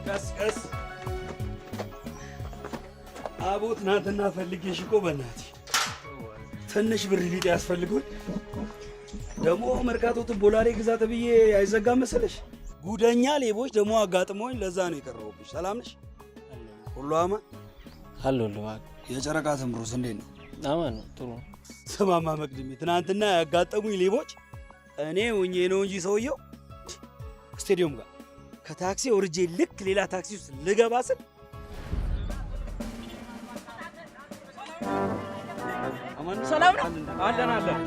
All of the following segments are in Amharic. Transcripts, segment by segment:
ቀስ ቀስ። አቦ ትናንትና ፈልጌሽ እኮ በእናትሽ ትንሽ ብር ሊጥ ያስፈልጉኝ። ደግሞ መርካቶ ቦላሌ ግዛ ተብዬ አይዘጋም መሰለሽ። ጉደኛ ሌቦች ደግሞ አጋጥሞኝ ለዛ ነው የቀረሁብሽ። ሰላም ነሽ? ሁሉ አማን አለሁልህ። የጨረቃ ትምሩስ እንዴት ነው? አማን ነው፣ ጥሩ ነው። ስማማ መቅድሜ፣ ትናንትና ያጋጠሙኝ ሌቦች እኔ ሆኜ ነው እንጂ ሰውየው ስቴዲየም ጋር ከታክሲ ወርጄ ልክ ሌላ ታክሲ ውስጥ ልገባ ስል ሰላም ነው አለን አለን።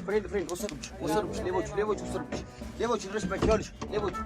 Friend friend ወሰዱብሽ ወሰዱብሽ፣ ሌቦች ሌቦች ወሰዱብሽ፣ ሌቦች ድረሽባቸው፣ ይኸውልሽ ሌቦች።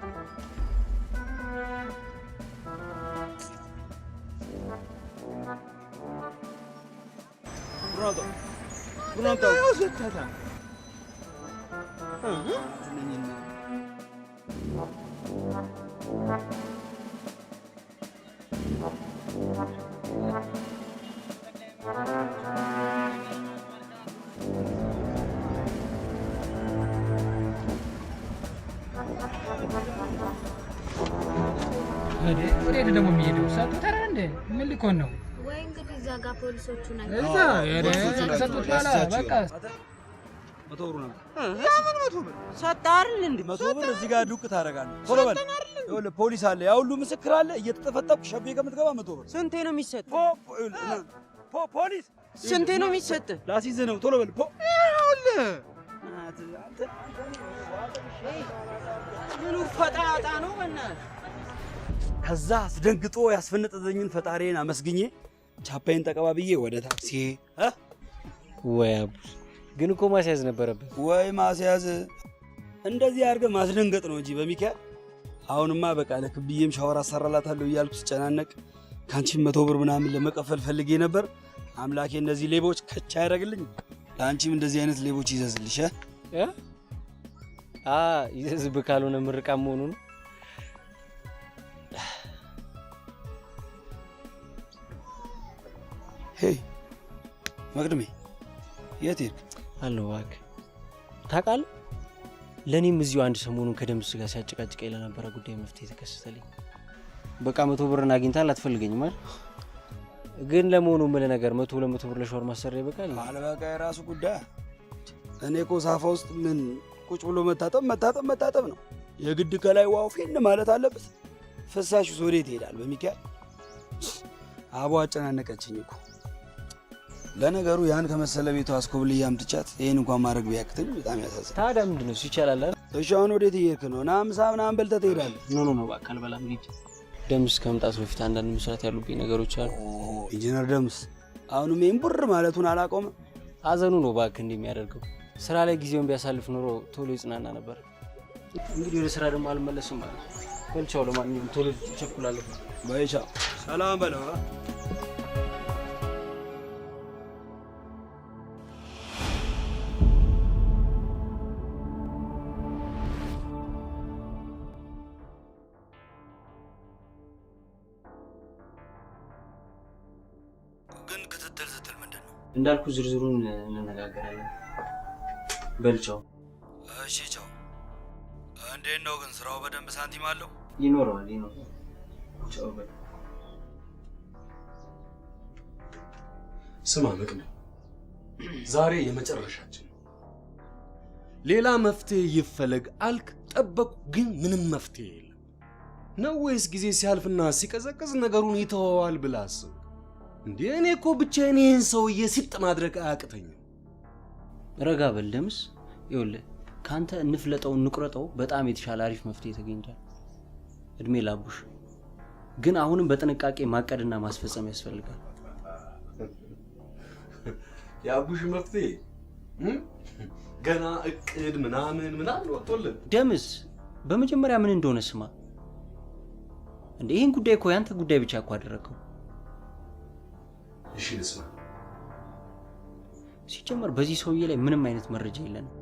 ወዴት ደግሞ የሚሄደው? ሰጡት አይደል እንዴ? ምን ሊኮን ነው? ወይ እንግዲህ እዛ ጋር ፖሊሶቹ ናቸው። እዛ ከሰጡት በኋላ በቃ 100 ብሩ ነበር። ለምን 100 ብር ሰጠህ አይደል እንዴ? 100 ብር እዚህ ጋር ዱቅ ታደርጋለህ። ቶሎ በል። ይኸውልህ ፖሊስ አለ፣ ያ ሁሉ ምስክር አለ። እየተጠፈጠፍክ ሸቤ ከምትገባ 100 ብር። ስንቴ ነው የሚሰጥ? ፖሊስ ስንቴ ነው የሚሰጥ? ላስይዝህ ነው። ቶሎ በል። ይኸውልህ ምኑ ፈጣጣ ነው በእናትህ። ከዛ አስደንግጦ ያስፈነጠዘኝን ፈጣሪን አመስግኜ ቻፓዬን ተቀባብዬ ወደ ታክሲ። ወይ አቡሽ፣ ግን እኮ ማስያዝ ነበረበት። ወይ ማስያዝ፣ እንደዚህ አድርገህ ማስደንገጥ ነው እንጂ በሚካኤል። አሁንማ በቃ ለክብዬም ሻወር አሰራላታለሁ እያልኩ ስጨናነቅ ከአንቺም 100 ብር ምናምን ለመቀፈል ፈልጌ ነበር። አምላኬ እነዚህ ሌቦች ከቻ ያደርግልኝ። ለአንቺም እንደዚህ አይነት ሌቦች ይዘዝልሽ። አ ይዘዝብህ ካልሆነ ምርቃት መሆኑ ነው። Hey መቅድሜ፣ የት ሄድክ? አለሁ እባክህ። ታውቃለህ፣ ለእኔም እዚሁ አንድ ሰሞኑን ከደምስ ጋር ሲያጨቃጭቀኝ ለነበረ ጉዳይ መፍትሄ ተከሰተልኝ። በቃ 100 ብርን አግኝተሃል፣ አትፈልገኝም አይደል? ግን ለመሆኑ የምልህ ነገር 100 200 ብር ለሻወር ማሰሪያ ይበቃል? አልበቃ የራሱ ጉዳይ። እኔ እኮ ሳፋ ውስጥ ምን ቁጭ ብሎ መታጠብ መታጠብ መታጠብ ነው። የግድ ከላይ wow ፌን ማለት አለበት። ፍሳሹ ወዴት ይሄዳል? በሚካኤል አቦ አጨናነቀችኝ እኮ። ለነገሩ ያን ከመሰለ ቤቷ አስኮብልዬ አምጥቻት ይሄን እንኳን ማድረግ ቢያቅተኝ በጣም ያሳዝናል። ታዲያ ምንድን ነው እሱ ይቻላል አይደል? እሺ አሁን ወዴት እየሄድክ ነው? ና ምሳ ምናምን በልተህ ትሄዳለህ። No no no እባክህ አልበላም። ልሂድ። ደምስ ከመምጣቱ በፊት አንዳንድ መስራት ያሉብኝ ነገሮች አሉ። ኢንጂነር ደምስ አሁንም ይሄን ቡር ማለቱን አላቆመም። ሀዘኑ ነው እባክህ እንዲህ የሚያደርገው። ስራ ላይ ጊዜውን ቢያሳልፍ ኖሮ ቶሎ ይጽናና ነበር። እንግዲህ ወደ ስራ ደግሞ አልመለስም ማለት ነው። በል ቻው። ለማንኛውም ቶሎ ቸኩላለሁ። በይ ቻው። ሰላም በለው። ግን ክትትል ስትል ምንድን ነው? እንዳልኩ ዝርዝሩን እንነጋገራለን። በልቻው። እሺ ቻው። እንዴት ነው ግን ስራው በደንብ ሳንቲም አለው? ይኖረዋል ይኖረዋል። ቻው በል። ስማ መቅኔ፣ ዛሬ የመጨረሻችን ነው። ሌላ መፍትሄ ይፈለግ አልክ፣ ጠበቁ፣ ግን ምንም መፍትሄ የለም። ነው ወይስ ጊዜ ሲያልፍና ሲቀዘቅዝ ነገሩን ይተወዋል ብለህ አስብ? እንዴ እኔ እኮ ብቻዬን ይህን ሰውዬ ሲጥ ማድረግ አያቅተኝም። ረጋ በል ደምስ። ይኸውልህ ከአንተ እንፍለጠው እንቁረጠው በጣም የተሻለ አሪፍ መፍትሄ ተገኝቷል። እድሜ ላቡሽ። ግን አሁንም በጥንቃቄ ማቀድና ማስፈጸም ያስፈልጋል። የአቡሽ መፍትሄ ገና እቅድ ምናምን ምናምን ወጥቶልን። ደምስ በመጀመሪያ ምን እንደሆነ ስማ። እንዴ ይህን ጉዳይ እኮ ያንተ ጉዳይ ብቻ እኮ አደረግከው። እሺ ልስማ። ሲጀመር በዚህ ሰውዬ ላይ ምንም አይነት መረጃ የለንም።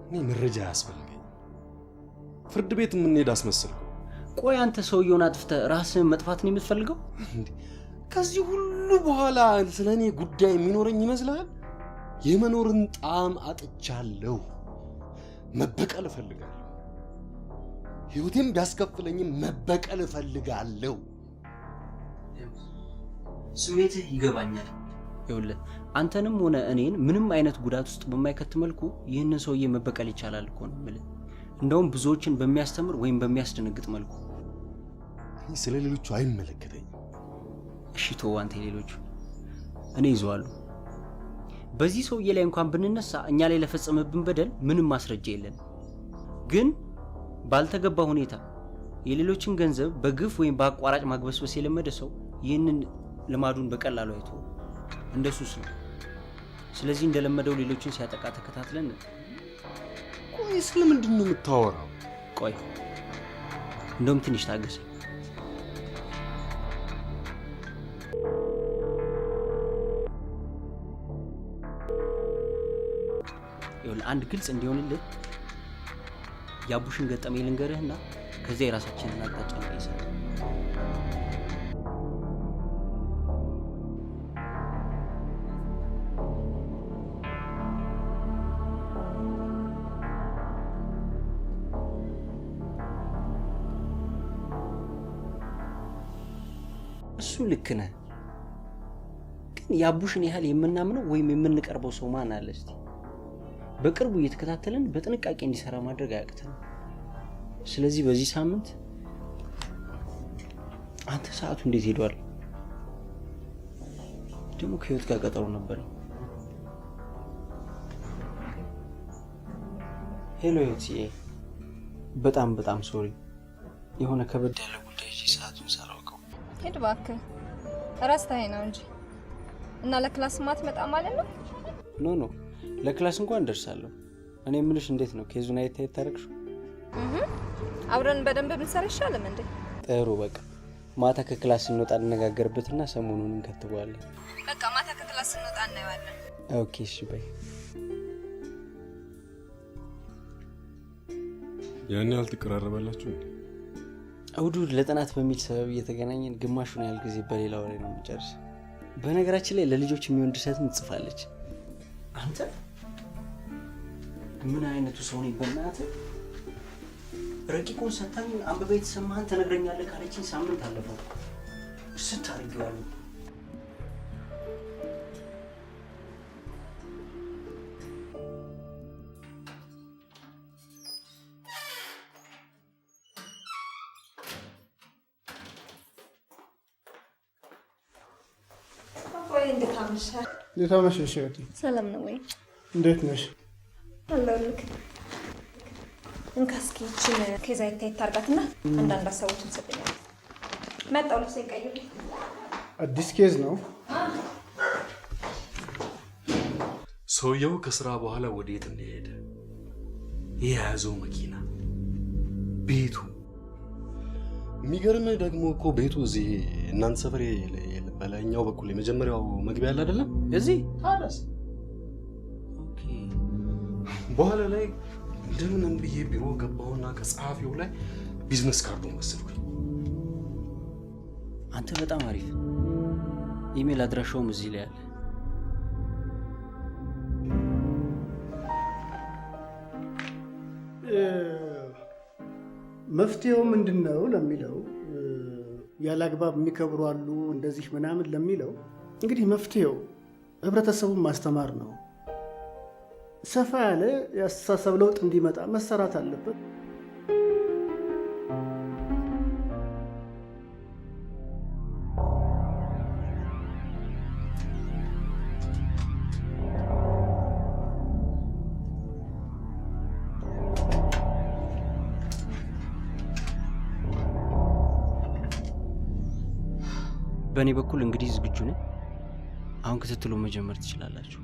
እኔ መረጃ አያስፈልገኝም። ፍርድ ቤት የምንሄድ አስመስልከው። ቆይ አንተ ሰውየውን አጥፍተህ ራስህን መጥፋት ነው የምትፈልገው? ከዚህ ሁሉ በኋላ ስለ እኔ ጉዳይ የሚኖረኝ ይመስልሃል? የመኖርን ጣዕም አጥቻለሁ። መበቀል እፈልጋለሁ። ህይወቴም ቢያስከፍለኝም መበቀል እፈልጋለሁ። ስሜትህ ይገባኛል። ይኸውልህ አንተንም ሆነ እኔን ምንም አይነት ጉዳት ውስጥ በማይከት መልኩ ይህንን ሰውዬ መበቀል ይቻላል እኮ ነው የምልህ። እንደውም ብዙዎችን በሚያስተምር ወይም በሚያስደነግጥ መልኩ። እኔ ስለ ሌሎቹ አይመለከተኝም። እሺ ተወው አንተ ሌሎቹ፣ እኔ ይዘዋለሁ። በዚህ ሰውዬ ላይ እንኳን ብንነሳ እኛ ላይ ለፈጸመብን በደል ምንም ማስረጃ የለን። ግን ባልተገባ ሁኔታ የሌሎችን ገንዘብ በግፍ ወይም በአቋራጭ ማግበስበስ የለመደ ሰው ይህንን ልማዱን በቀላሉ አይቶ እንደ ሱስ ነው። ስለዚህ እንደለመደው ሌሎችን ሲያጠቃ ተከታትለን። ቆይ ስለምንድን ነው የምታወራው? ቆይ እንደውም ትንሽ ታገሰኝ። ይኸውልህ አንድ ግልጽ እንዲሆንልህ የአቡሽን ገጠመኝ ልንገርህና ከዚያ የራሳችንን አቅጣጫ እንቀይሳለን። እሱ ልክ ነህ፣ ግን የአቡሽን ያህል የምናምነው ወይም የምንቀርበው ሰው ማን አለ? እስቲ በቅርቡ እየተከታተልን በጥንቃቄ እንዲሰራ ማድረግ አያቅተንም። ስለዚህ በዚህ ሳምንት አንተ ሰዓቱ እንዴት ሄዷል? ደግሞ ከህይወት ጋር ቀጠሮ ነበረኝ። Hello ህይወትዬ፣ በጣም በጣም sorry፣ የሆነ ከበድ ያለ ጉዳይ ይዤ ሰዓቱን ሳላውቀው። ሂድ እባክህ፣ ረስተኸኝ ነው እንጂ። እና ለ class ማትመጣ ማለት ነው? No፣ ለ class እንኳን ደርሳለሁ። እኔ የምልሽ እንዴት ነው case ኡን አየት አየት ታደርግሽው? አብረን በደንብ ብንሰራ ይሻልም እንዴ? ጥሩ፣ በቃ ማታ ከ class ስንወጣ እንነጋገርበትና ሰሞኑን እንከትበዋለን። በቃ ማታ ከ class ስንወጣ እናየዋለን። Okay፣ እሺ bye። ያን ያህል ትቀራረባላችሁ እንዴ? እሑድ እሑድ ለጥናት በሚል ሰበብ እየተገናኘን ግማሹን ያህል ጊዜ በሌላ ወሬ ነው የምንጨርስ። በነገራችን ላይ ለልጆች የሚሆን ድርሰትም ትጽፋለች። አንተ ምን አይነቱ ሰው ነኝ? በእናትህ ረቂቁን ሰታኝ አንብበህ የተሰማህን ትነግረኛለህ ካለችኝ ሳምንት አለፈው። ስታርጌዋለሁ። ወይ እንዴት አመሸህ? እንዴት አመሸሽ እህቴ? ሰላም ነው ወይ? እንዴት ነሽ? አለሁልህ። እንካ እስኪ ይህችን case አየት አየት ታርጋትና አንዳንድ ሀሳቦችን ትሰጠኛለህ። መጣሁ፣ ልብሴን ቀይሬ። አዲስ case ነው? ሰውየው ከስራ በኋላ ወዴት እንደሄደ፣ የያዘው መኪና፣ ቤቱ። የሚገርምህ ደግሞ እኮ ቤቱ እዚህ እናንተ ሰፈር በላይኛው በኩል የመጀመሪያው መግቢያ አለ አይደለም? እዚህ ታዲያስ? Okay። በኋላ ላይ እንደምንም ብዬ ቢሮ ገባሁና ከጸሐፊው ላይ business card ኡን ወሰድኩኝ። አንተ በጣም አሪፍ። ኢሜል አድራሻውም እዚህ ላይ አለ። መፍትሄው ምንድን ነው ለሚለው፣ ያለ አግባብ የሚከብሩ አሉ እንደዚህ ምናምን ለሚለው፣ እንግዲህ መፍትሄው ህብረተሰቡን ማስተማር ነው። ሰፋ ያለ የአስተሳሰብ ለውጥ እንዲመጣ መሰራት አለበት። በእኔ በኩል እንግዲህ ዝግጁ ነኝ። አሁን ክትትሉን መጀመር ትችላላችሁ።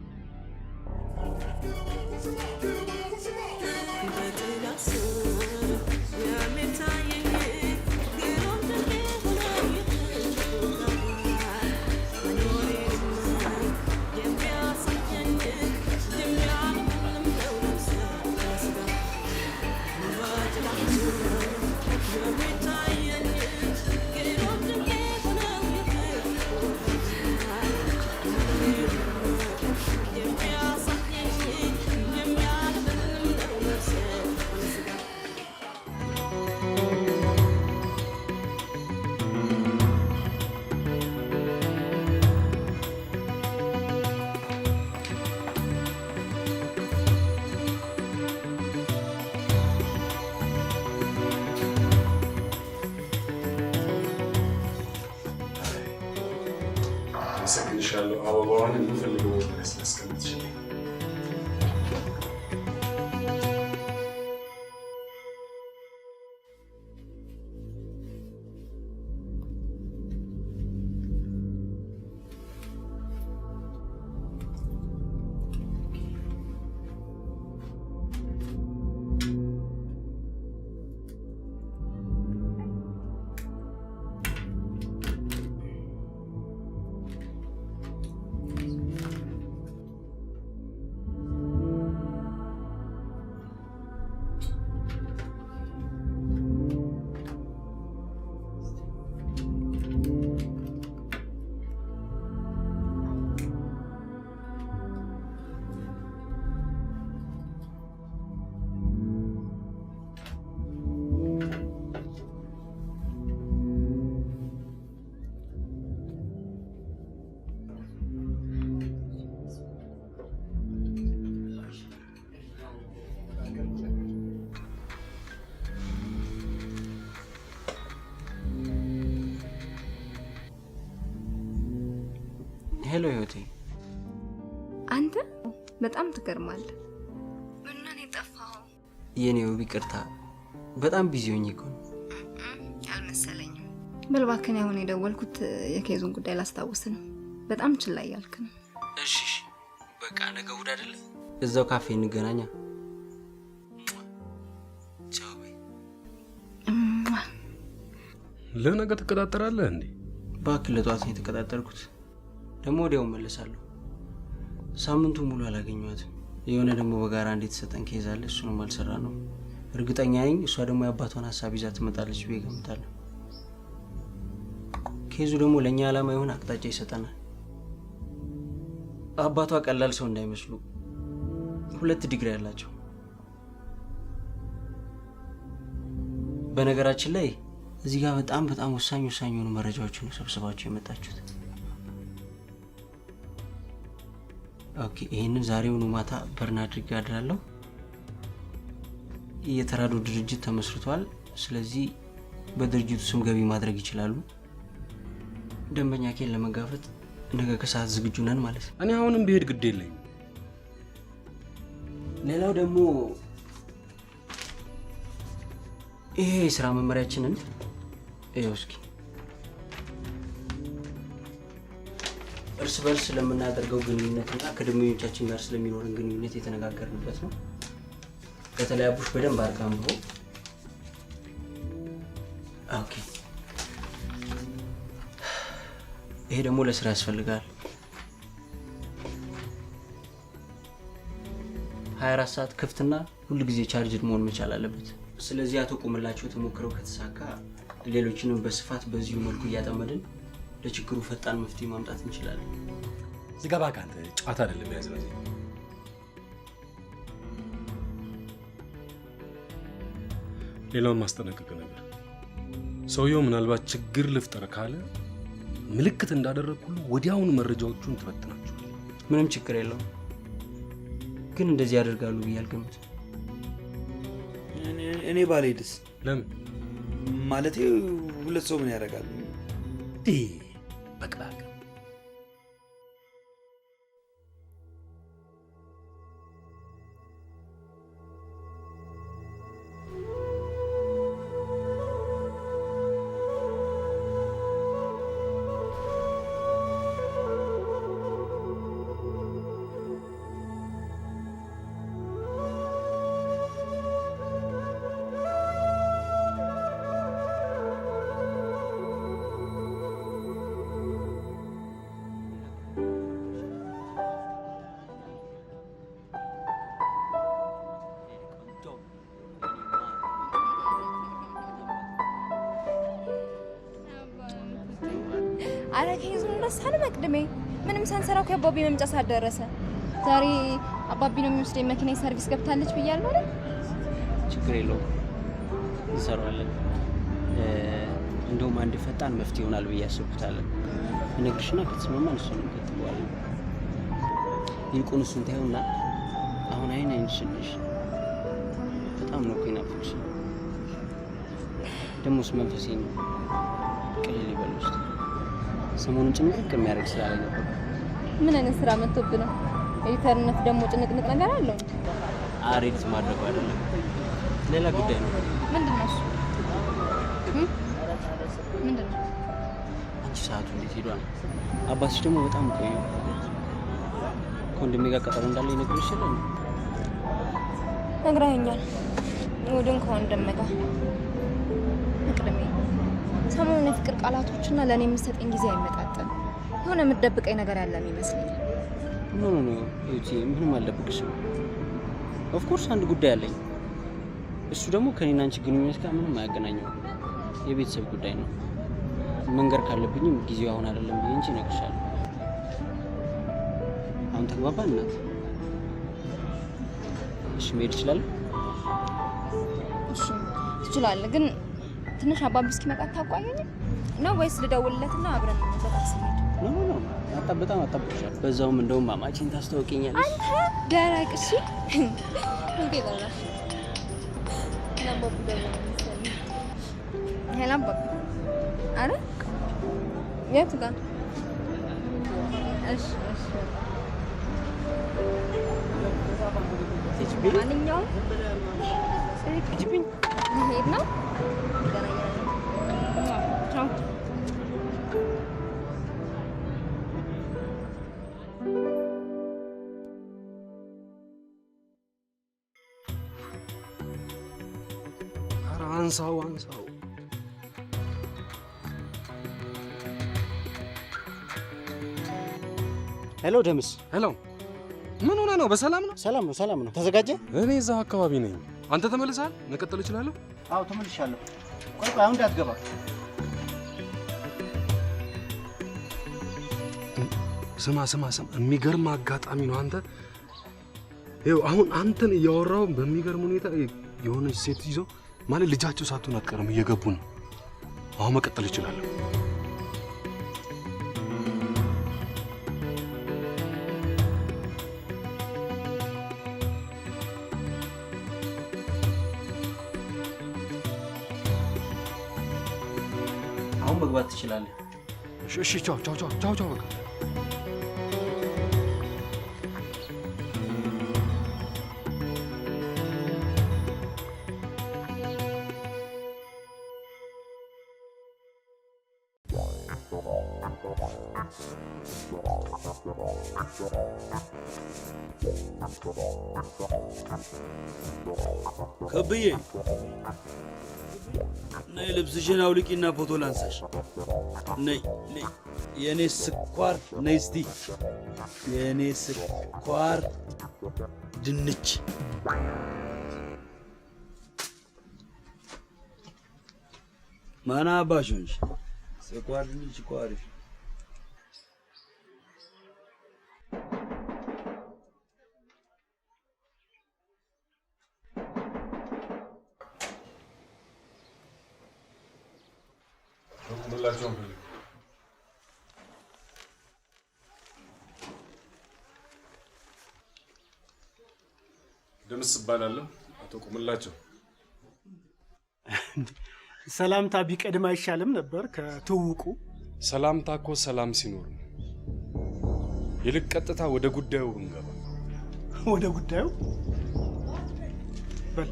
አበባዋን የምፈልገው ቦታ ላይ ስላስቀመጥሽልኝ። Hello ህይወቴ፣ አንተ በጣም ትገርማለህ። ምነው ነው የጠፋኸው? የኔ ውብ ይቅርታ፣ በጣም busy ሆኜ እኮ ነው። አልመሰለኝም። በል እባክህን፣ አሁን የደወልኩት የ case ኡን ጉዳይ ላስታውስ ነው። በጣም ችላ እያልክ ነው። እሺ በቃ ነገ እሑድ አይደለ? እዛው ካፌ እንገናኛ። ቻው። ለነገ ትቀጣጠራለህ እንዴ? እባክህ ለጠዋት ነው የተቀጣጠርኩት። ደግሞ ወዲያው እመለሳለሁ። ሳምንቱ ሙሉ አላገኘኋትም። የሆነ ደግሞ በጋራ እንዴት ተሰጠን case አለ፣ እሱንም አልሰራ ነው። እርግጠኛ ነኝ እሷ ደግሞ የአባቷን ሀሳብ ይዛ ትመጣለች ብዬ እገምታለሁ። case ኡ ደግሞ ለእኛ ዓላማ የሆነ አቅጣጫ ይሰጠናል። አባቷ ቀላል ሰው እንዳይመስሉ 2 ዲግሪ ያላቸው። በነገራችን ላይ እዚህ ጋር በጣም በጣም ወሳኝ ወሳኝ የሆኑ መረጃዎችን ነው ሰብስባችሁ የመጣችሁት። Okay፣ ይሄንን ዛሬውኑ ማታ burn አድርጌ አድራለሁ። የተራድኦ ድርጅት ተመስርቷል። ስለዚህ በድርጅቱ ስም ገቢ ማድረግ ይችላሉ። ደንበኛ ኬን ለመጋፈጥ ነገ ከሰዓት ዝግጁ ነን ማለት ነው። እኔ አሁንም ብሄድ ግድ የለኝም። ሌላው ደግሞ ይሄ የስራ መመሪያችንን ይኸው እስኪ እርስ በርስ ስለምናደርገው ግንኙነትና ከደንበኞቻችን ጋር ስለሚኖረን ግንኙነት የተነጋገርንበት ነው። በተለይ አቡሽ በደንብ አድርገህ አንብበው። Okay፣ ይሄ ደግሞ ለስራ ያስፈልጋል። 24 ሰዓት ክፍትና ሁሉ ጊዜ charged መሆን መቻል አለበት። ስለዚህ አቶ ቁምላቸው ተሞክረው ከተሳካ ሌሎችንም በስፋት በዚሁ መልኩ እያጠመድን ለችግሩ ፈጣን መፍትሄ ማምጣት እንችላለን። ዝጋ እባክህ አንተ፣ ጨዋታ አይደለም የያዝነው እዚህ። ሌላውን ማስጠነቀቅ ነገር፣ ሰውየው ምናልባት ችግር ልፍጠር ካለ ምልክት እንዳደረግኩ ሁሉ ወዲያውኑ መረጃዎቹን ትበትናቸዋለህ። ምንም ችግር የለውም፣ ግን እንደዚህ ያደርጋሉ ብዬ አልገምትም። እኔ ባልሄድስ? ለምን? ማለቴ ሁለት ሰው ምን ያደርጋል? በቃ አረ case ኡን ረሳን መቅድሜ። ምንም ሳንሰራው ከአባቢ መምጫ ሰዓት ደረሰ። ዛሬ አባቢ ነው የሚወስደኝ፣ መኪና service ገብታለች ብያለሁ አይደል? ችግር የለውም እንሰራዋለን። እንደውም አንድ ፈጣን መፍትሄ ይሆናል ብዬ አስብኩታለሁ። እነግርሽና ከተስማማን እሱን እንቀጥለዋለን። ይልቁን እሱን ታዩና አሁን አይን አይንሽን ነሽ። በጣም ነው እኮ የናፈቅሽኝ። ደግሞስ መንፈሴን ቅልል ይበል ውስጥ ሰሞኑን ጭንቅንቅ የሚያደርግ ስራ ላይ ነበርኩ። ምን አይነት ስራ መጥቶብህ ነው? Editor ነት ደግሞ ጭንቅንቅ ነገር አለው። አረ edit ማድረጉ አይደለም፣ ሌላ ጉዳይ ነው። ምንድን ነው እሱ? ምንድን ነው? አንቺ ሰዓቱ እንዴት ሄዷል? አባትሽ ደግሞ በጣም ቆዩ። ከወንድሜ ጋር ቀጠሮ እንዳለ ይነግርሽ ይችላል። ነግረኸኛል። እሑድን ከወንድም ጋር መቅደሜ። ሰሞኑን የፍቅር ቃላቶችና ለእኔ የምሰጠኝ ጊዜ አይመጣጠንም። የሆነ የምትደብቀኝ ነገር ያለ ይመስለኛል። No, no, no እህቴ፣ ምንም አልደብቅሽም። Of course አንድ ጉዳይ አለኝ። እሱ ደግሞ ከኔና አንቺ ግንኙነት ጋር ምንም አያገናኘውም። የቤተሰብ ጉዳይ ነው። መንገር ካለብኝም ጊዜው አሁን አይደለም ብዬ እንጂ እነግርሻለሁ። አሁን ተግባባን እናት? እሺ መሄድ እችላለሁ? እሺ ትችላለህ፣ ግን ትንሽ አባቢ እስኪመጣ ታቋየኝ ነው ወይስ ልደውልለትና አብረን በታክሲ እንሂድ? No, no, no፣ በጣም አጣብቅሻለሁ። በዛውም እንደውም ማማቼን ታስታውቂኛለሽ። አንተ ደረቅ። እሺ እንዴ በላሽ ለአባቢ ደውል መሰለኝ። Hello አባቢ። አረ የቱ ጋር? እሺ እሺ። ማንኛውም ልሄድ ነው። እንገናኛለን። ቻው። ኧረ አንሳው አንሳው። Hello ደምስ። Hello፣ ምን ሆነህ ነው? በሰላም ነው? ሰላም ነው፣ ሰላም ነው። ተዘጋጀ? እኔ እዛው አካባቢ ነኝ። አንተ ተመልሰሃል? መቀጠል እችላለሁ? አዎ ተመልሻለሁ። ቆይ ቆይ፣ አሁን እንዳትገባ። ስማ ስማ ስማ፣ የሚገርም አጋጣሚ ነው። አንተ ይኸው አሁን አንተን እያወራሁ በሚገርም ሁኔታ የሆነች ሴት ይዞ ማለት ልጃቸው ሳትሆን አትቀርም፣ እየገቡ ነው። አሁን መቀጠል እችላለሁ። አሁን መግባት ትችላለህ። እሺ፣ ቻው ቻው ቻው ቻው ቻው። በቃ ከብዬ ነይ፣ ልብስሽን አውልቂና ፎቶ ላንሳሽ። ነይ ነይ፣ የኔ ስኳር ነይ እስቲ፣ የኔ ስኳር ድንች። ማን አባሽ ሆንሽ? ስኳር ድንች እኮ አሪፍ ነው። ደምስ እባላለሁ። አቶ ቁምላቸው። ሰላምታ ቢቀድም አይሻልም ነበር ከትውውቁ? ሰላምታ እኮ ሰላም ሲኖር ነው። ይልቅ ቀጥታ ወደ ጉዳዩ ብንገባ። ወደ ጉዳዩ በል።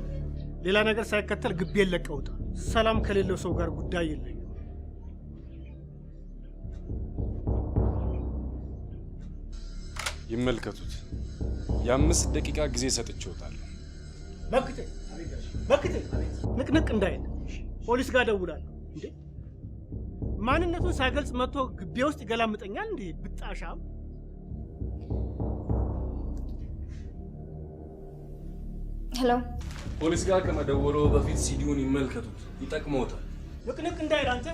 ሌላ ነገር ሳይከተል ግቤን ለቀህ ውጣ። ሰላም ከሌለው ሰው ጋር ጉዳይ የለኝም። ይመልከቱት። የ5 ደቂቃ ጊዜ ሰጥቼዎታለሁ። መክቴ መክቴ፣ ንቅንቅ እንዳይል ፖሊስ ጋር ደውላለሁ። እንዴ ማንነቱን ሳይገልጽ መጥቶ ግቤ ውስጥ ይገላምጠኛል እንዴ ብጣሻም። Hello ፖሊስ ጋር ከመደወሎ በፊት ሲዲውን ይመልከቱት፣ ይጠቅመዎታል። ንቅንቅ እንዳይል አንተ።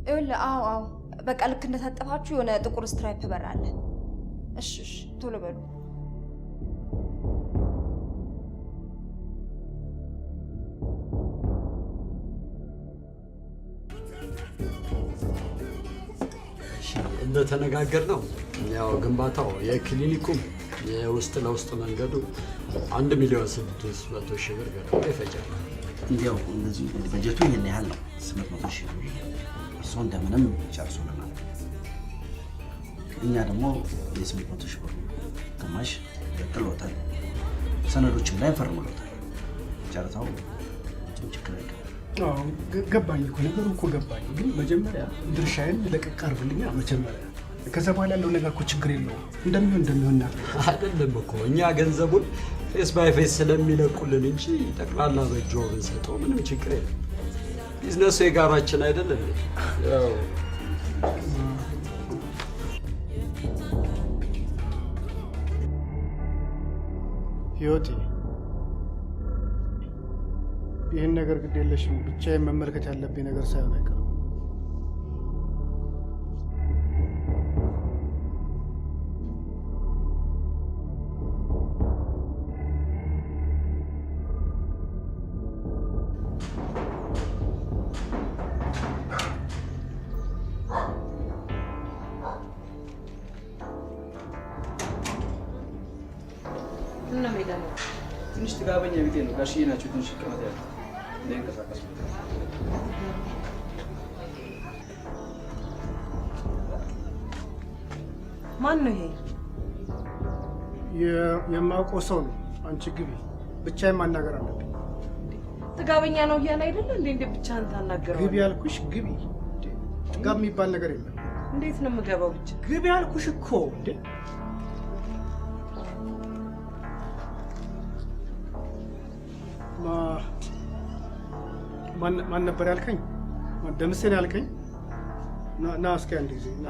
ይኸውልህ፣ አዎ አዎ፣ በቃ ልክ እንደታጠፋችሁ የሆነ ጥቁር stripe በር አለ። እሺ እሺ፣ ቶሎ በሉ። እንደተነጋገር ነው ያው ግንባታው የክሊኒኩም የውስጥ ለውስጥ መንገዱ 1,600,000 ብር ገደማ ይፈጃል። እንዲያው እንደዚህ በጀቱ ይሄን ያህል ነው፣ 800,000 ብር። እርስዎ እንደምንም ጨርሱልናል። እኛ ደግሞ የ800,000 ብር ግማሽ ለቅሎታል። ሰነዶችም ላይ ፈርሞሎታል። ጨረታው ችግር አይገባም። አዎ ገባኝ እኮ ነገሩ እኮ ገባኝ። ግን መጀመሪያ ድርሻዬን ለቀቅ አድርግልኛ መጀመሪያ። ከዛ በኋላ ያለው ነገር እኮ ችግር የለውም። እንደሚሆን እንደሚሆን እናደርጋለን። አይደለም እኮ እኛ ገንዘቡን face by face ስለሚለቁልን እንጂ ጠቅላላ በእጆ ብንሰጠው ምንም ችግር የለም። ቢዝነሱ የጋራችን አይደል እንዴ? ያው ህይወቴ ይህን ነገር ግድ የለሽም ብቻዬን መመልከት ያለብኝ ነገር ሳይሆን አይቀርም። ምነው ሜዳ ነው? ትንሽ ጥጋበኛ ቢጤ ነው። ጋሽዬ ናቸው ትንሽ ይቀመጥ ያሉት እንዳይንቀሳቀሱ። ማን ነው ይሄ? የማውቀው ሰው ነው። አንቺ ግቢ፣ ብቻዬን ማናገር አለብኝ። ጥጋበኛ ነው እያለ አይደለ እንዴ? እንዴ ብቻህን ታናገረዋለህ? ግቢ ያልኩሽ ግቢ። ጥጋብ የሚባል ነገር የለም። እንዴት ነው የምገባው ብቻ? ግቢ ያልኩሽ እኮ እንዴ። ማን ነበር ያልከኝ? ደምሴን ያልከኝ? ና እስኪ አንድ ጊዜ ና።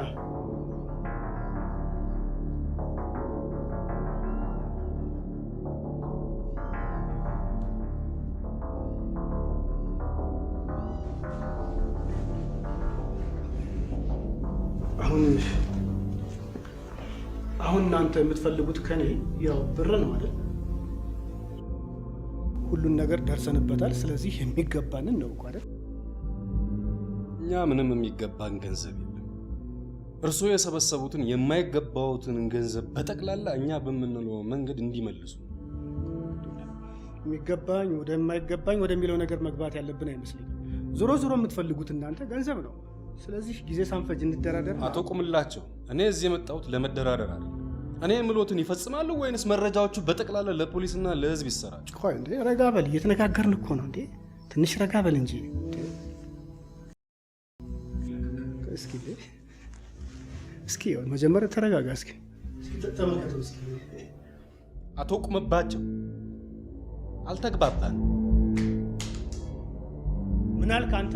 አሁን እናንተ የምትፈልጉት ከኔ ያው ብር ነው አይደል? ሁሉን ነገር ደርሰንበታል። ስለዚህ የሚገባንን ነው እኮ አይደል? እኛ ምንም የሚገባን ገንዘብ የለም። እርስዎ የሰበሰቡትን የማይገባውትን ገንዘብ በጠቅላላ እኛ በምንለው መንገድ እንዲመልሱ። የሚገባኝ ወደማይገባኝ ወደሚለው ነገር መግባት ያለብን አይመስለኝም። ዞሮ ዞሮ የምትፈልጉት እናንተ ገንዘብ ነው። ስለዚህ ጊዜ ሳንፈጅ እንደራደር። አቶ ቁምላቸው፣ እኔ እዚህ የመጣሁት ለመደራደር አይደለም። እኔ የምሎትን ይፈጽማሉ ወይንስ መረጃዎቹ በጠቅላላ ለፖሊስና ለሕዝብ ይሰራጩ? ቆይ እንዴ፣ ረጋ በል፣ እየተነጋገርን እኮ ነው እንዴ። ትንሽ ረጋ በል እንጂ። እስኪ እስኪ መጀመሪያ ተረጋጋ። እስኪ ተመልከተው እስኪ። አቶ ቁምባቸው፣ አልተግባባን። ምን አልክ አንተ?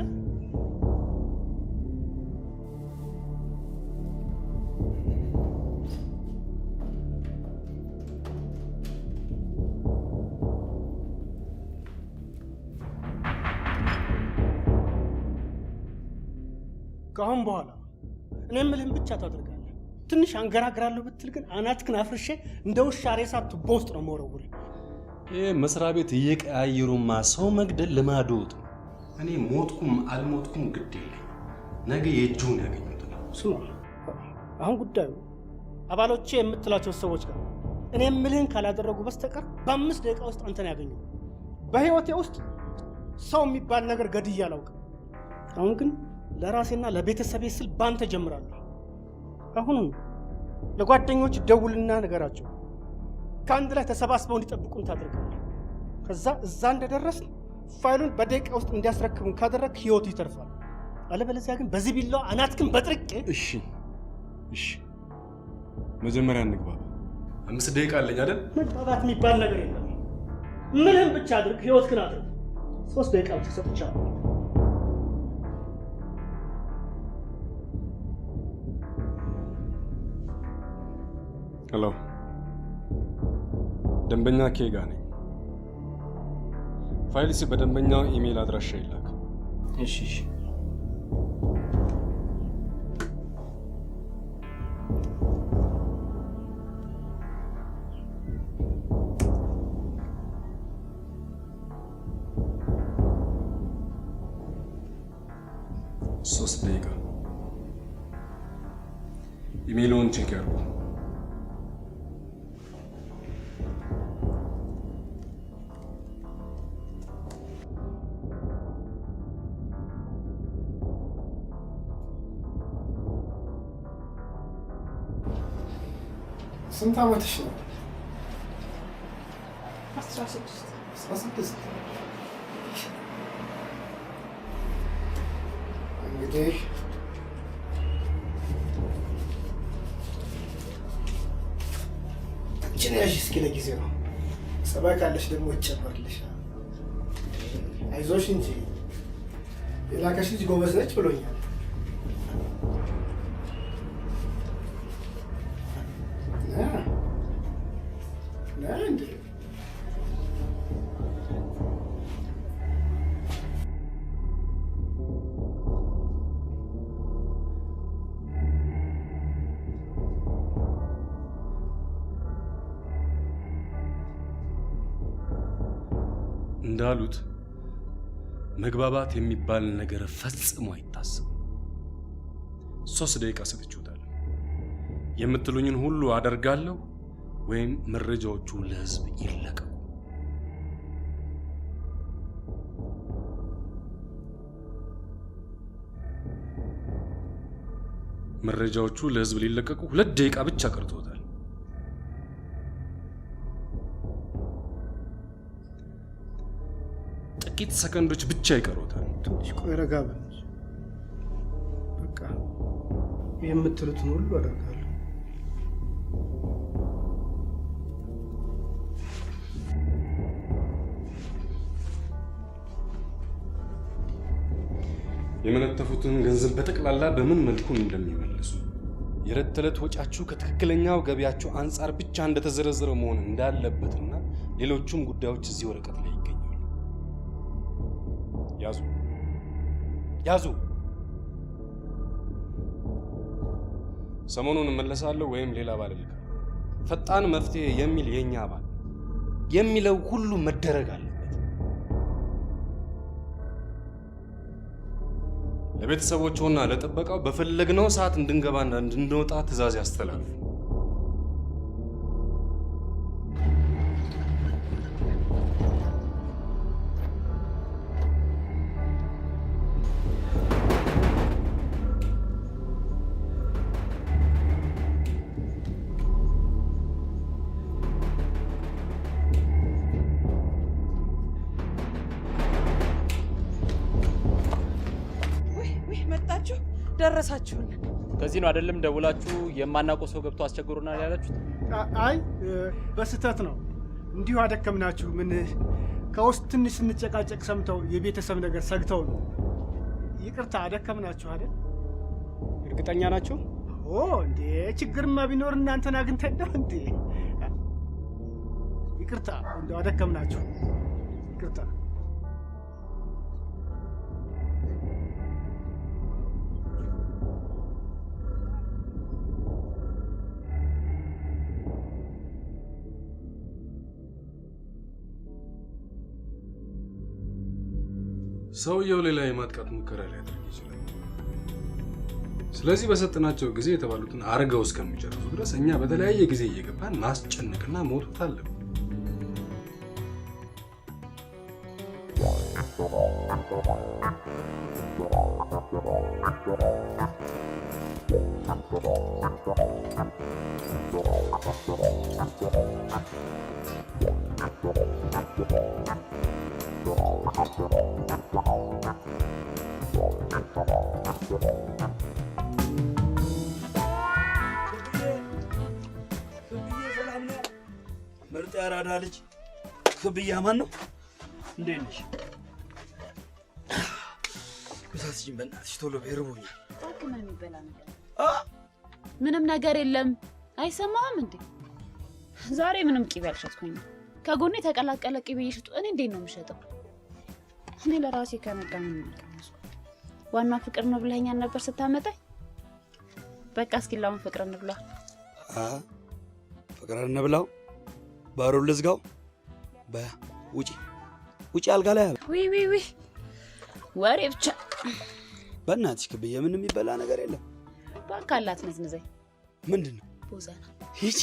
ከአሁን በኋላ እኔ የምልህን ብቻ ታደርጋለህ። ትንሽ አንገራግራለሁ ብትል ግን አናትክን አፍርሼ እንደ ውሻ ሬሳ ቱቦ ውስጥ ነው የምወረውርህ። ይህ መስሪያ ቤት እየቀያየሩማ ሰው መግደል ልማዶት ነው። እኔ ሞትኩም አልሞትኩም ግድ የለኝም። ነገ የእጁን ያገኙታል። ስማ፣ አሁን ጉዳዩ አባሎቼ የምትላቸው ሰዎች ጋር እኔ የምልህን ካላደረጉ በስተቀር በ5 ደቂቃ ውስጥ አንተን ያገኙ። በህይወቴ ውስጥ ሰው የሚባል ነገር ገድዬ አላውቅም። አሁን ግን ለራሴና ለቤተሰቤ ስል ባንተ ጀምራለሁ። አሁን ለጓደኞች ደውልና ነገራቸው። ከአንድ ላይ ተሰባስበው እንዲጠብቁን ታደርጋለህ። ከዛ እዛ እንደደረስን ፋይሉን በደቂቃ ውስጥ እንዲያስረክቡን ካደረግክ ህይወቱ ይተርፋል። አለበለዚያ ግን በዚህ ቢላዋ አናትክን በጥርቄ። እሺ እሺ፣ መጀመሪያ እንግባባ። 5 ደቂቃ አለኝ አይደል? መግባባት የሚባል ነገር የለም። ምንም ብቻ አድርግ፣ ህይወትህን አድርግ። 3 ደቂቃ ብቻ ሰጥቻለሁ። Hello፣ ደንበኛ ኬጋ ነኝ። ፋይልስ በደንበኛው ኢሜል አድራሻ ይላክ። እሺ እሺ። ሶስት ደቂቃ። ኢሜይሉን check ያድርጉ። ስንት ዓመትሽ ነው? 16። 16። እንግዲህ እችን ያዥ እስኪ ለጊዜው ነው። ጸባይ ካለሽ ደግሞ ይጨመርልሻል። አይዞሽ እንጂ የላከሽ ልጅ ጎበዝ ነች ብሎኛል። ና እንዴ። እንዳሉት መግባባት የሚባል ነገር ፈጽሞ አይታሰብም። 3 ደቂቃ ሰጥቼዎታለሁ። የምትሉኝን ሁሉ አደርጋለሁ ወይም መረጃዎቹ ለሕዝብ ይለቀቁ። መረጃዎቹ ለሕዝብ ሊለቀቁ 2 ደቂቃ ብቻ ቀርቶታል። ጥቂት ሰከንዶች ብቻ ይቀሩታል። ትንሽ ቆይ፣ ረጋ በል እንጂ። በቃ የምትሉትን ሁሉ አደርጋለሁ። የመነተፉትን ገንዘብ በጠቅላላ በምን መልኩ እንደሚመልሱ፣ የዕለት ተዕለት ወጪያችሁ ከትክክለኛው ገቢያችሁ አንጻር ብቻ እንደተዘረዘረ መሆን እንዳለበትና ሌሎቹም ጉዳዮች እዚህ ወረቀት ላይ ይገኛሉ። ያዙ ያዙ። ሰሞኑን እመለሳለሁ ወይም ሌላ አባል እልካለሁ። ፈጣን መፍትሄ የሚል የኛ አባል የሚለው ሁሉ መደረግ አለበት። ለቤተሰቦቹና ለጥበቃው በፈለግነው ሰዓት እንድንገባና እንድንወጣ ትዕዛዝ ያስተላልፉ። ውይ መጣችሁ፣ ደረሳችሁልን። ከዚህ ነው አይደለም ደውላችሁ የማናውቀው ሰው ገብቶ አስቸግሮናል ያላችሁት? አይ፣ በስህተት ነው። እንዲሁ አደከምናችሁ። ምን ከውስጥ ትንሽ ስንጨቃጨቅ ሰምተው የቤተሰብ ነገር ሰግተው ነው። ይቅርታ አደከምናችሁ አይደል? እርግጠኛ ናችሁ? ኦ እንዴ፣ ችግርማ ቢኖር እናንተን አግኝተን ነው እንዴ? ይቅርታ እንደው አደከምናችሁ። ይቅርታ። ሰውየው ሌላ የማጥቃት ሙከራ ሊያደርግ ይችላል። ስለዚህ በሰጠናቸው ጊዜ የተባሉትን አርገው እስከሚጨርሱ ድረስ እኛ በተለያየ ጊዜ እየገባን ማስጨነቅና መውጣት አለብን። ሰላም ነው? ምርጥ ያራዳ ልጅ ክብያ ማን ነው? እንዴት ነሽ? ምሳ ስጪኝ በእናትሽ፣ ቶሎ በይ ርቦኛል። እባክህ ምንም የሚበላ ነገር ምንም ነገር የለም። አይሰማህም እንዴ? ዛሬ ምንም ቅቤ አልሸጥኩኝም። ከጎኔ የተቀላቀለ ቅቤ እየሸጡ እኔ እንዴት ነው የምሸጠው? እኔ ለራሴ ከነጋ ምንም አልቀመስኩም። ዋናው ፍቅር ነው ብለኸኛል ነበር ስታመጣኝ። በቃ እስኪ ላሁን ፍቅር እንብላ። አ ፍቅር እንብላው፣ በሩን ልዝጋው። በ ውጪ ውጪ፣ አልጋ ላይ። ዊ ዊ ዊ፣ ወሬ ብቻ። በእናትሽ ክብዬ፣ ምንም የሚበላ ነገር የለም። እባክህ አላት ነዝንዘኝ። ምንድን ነው? ቦዘና። ሂጅ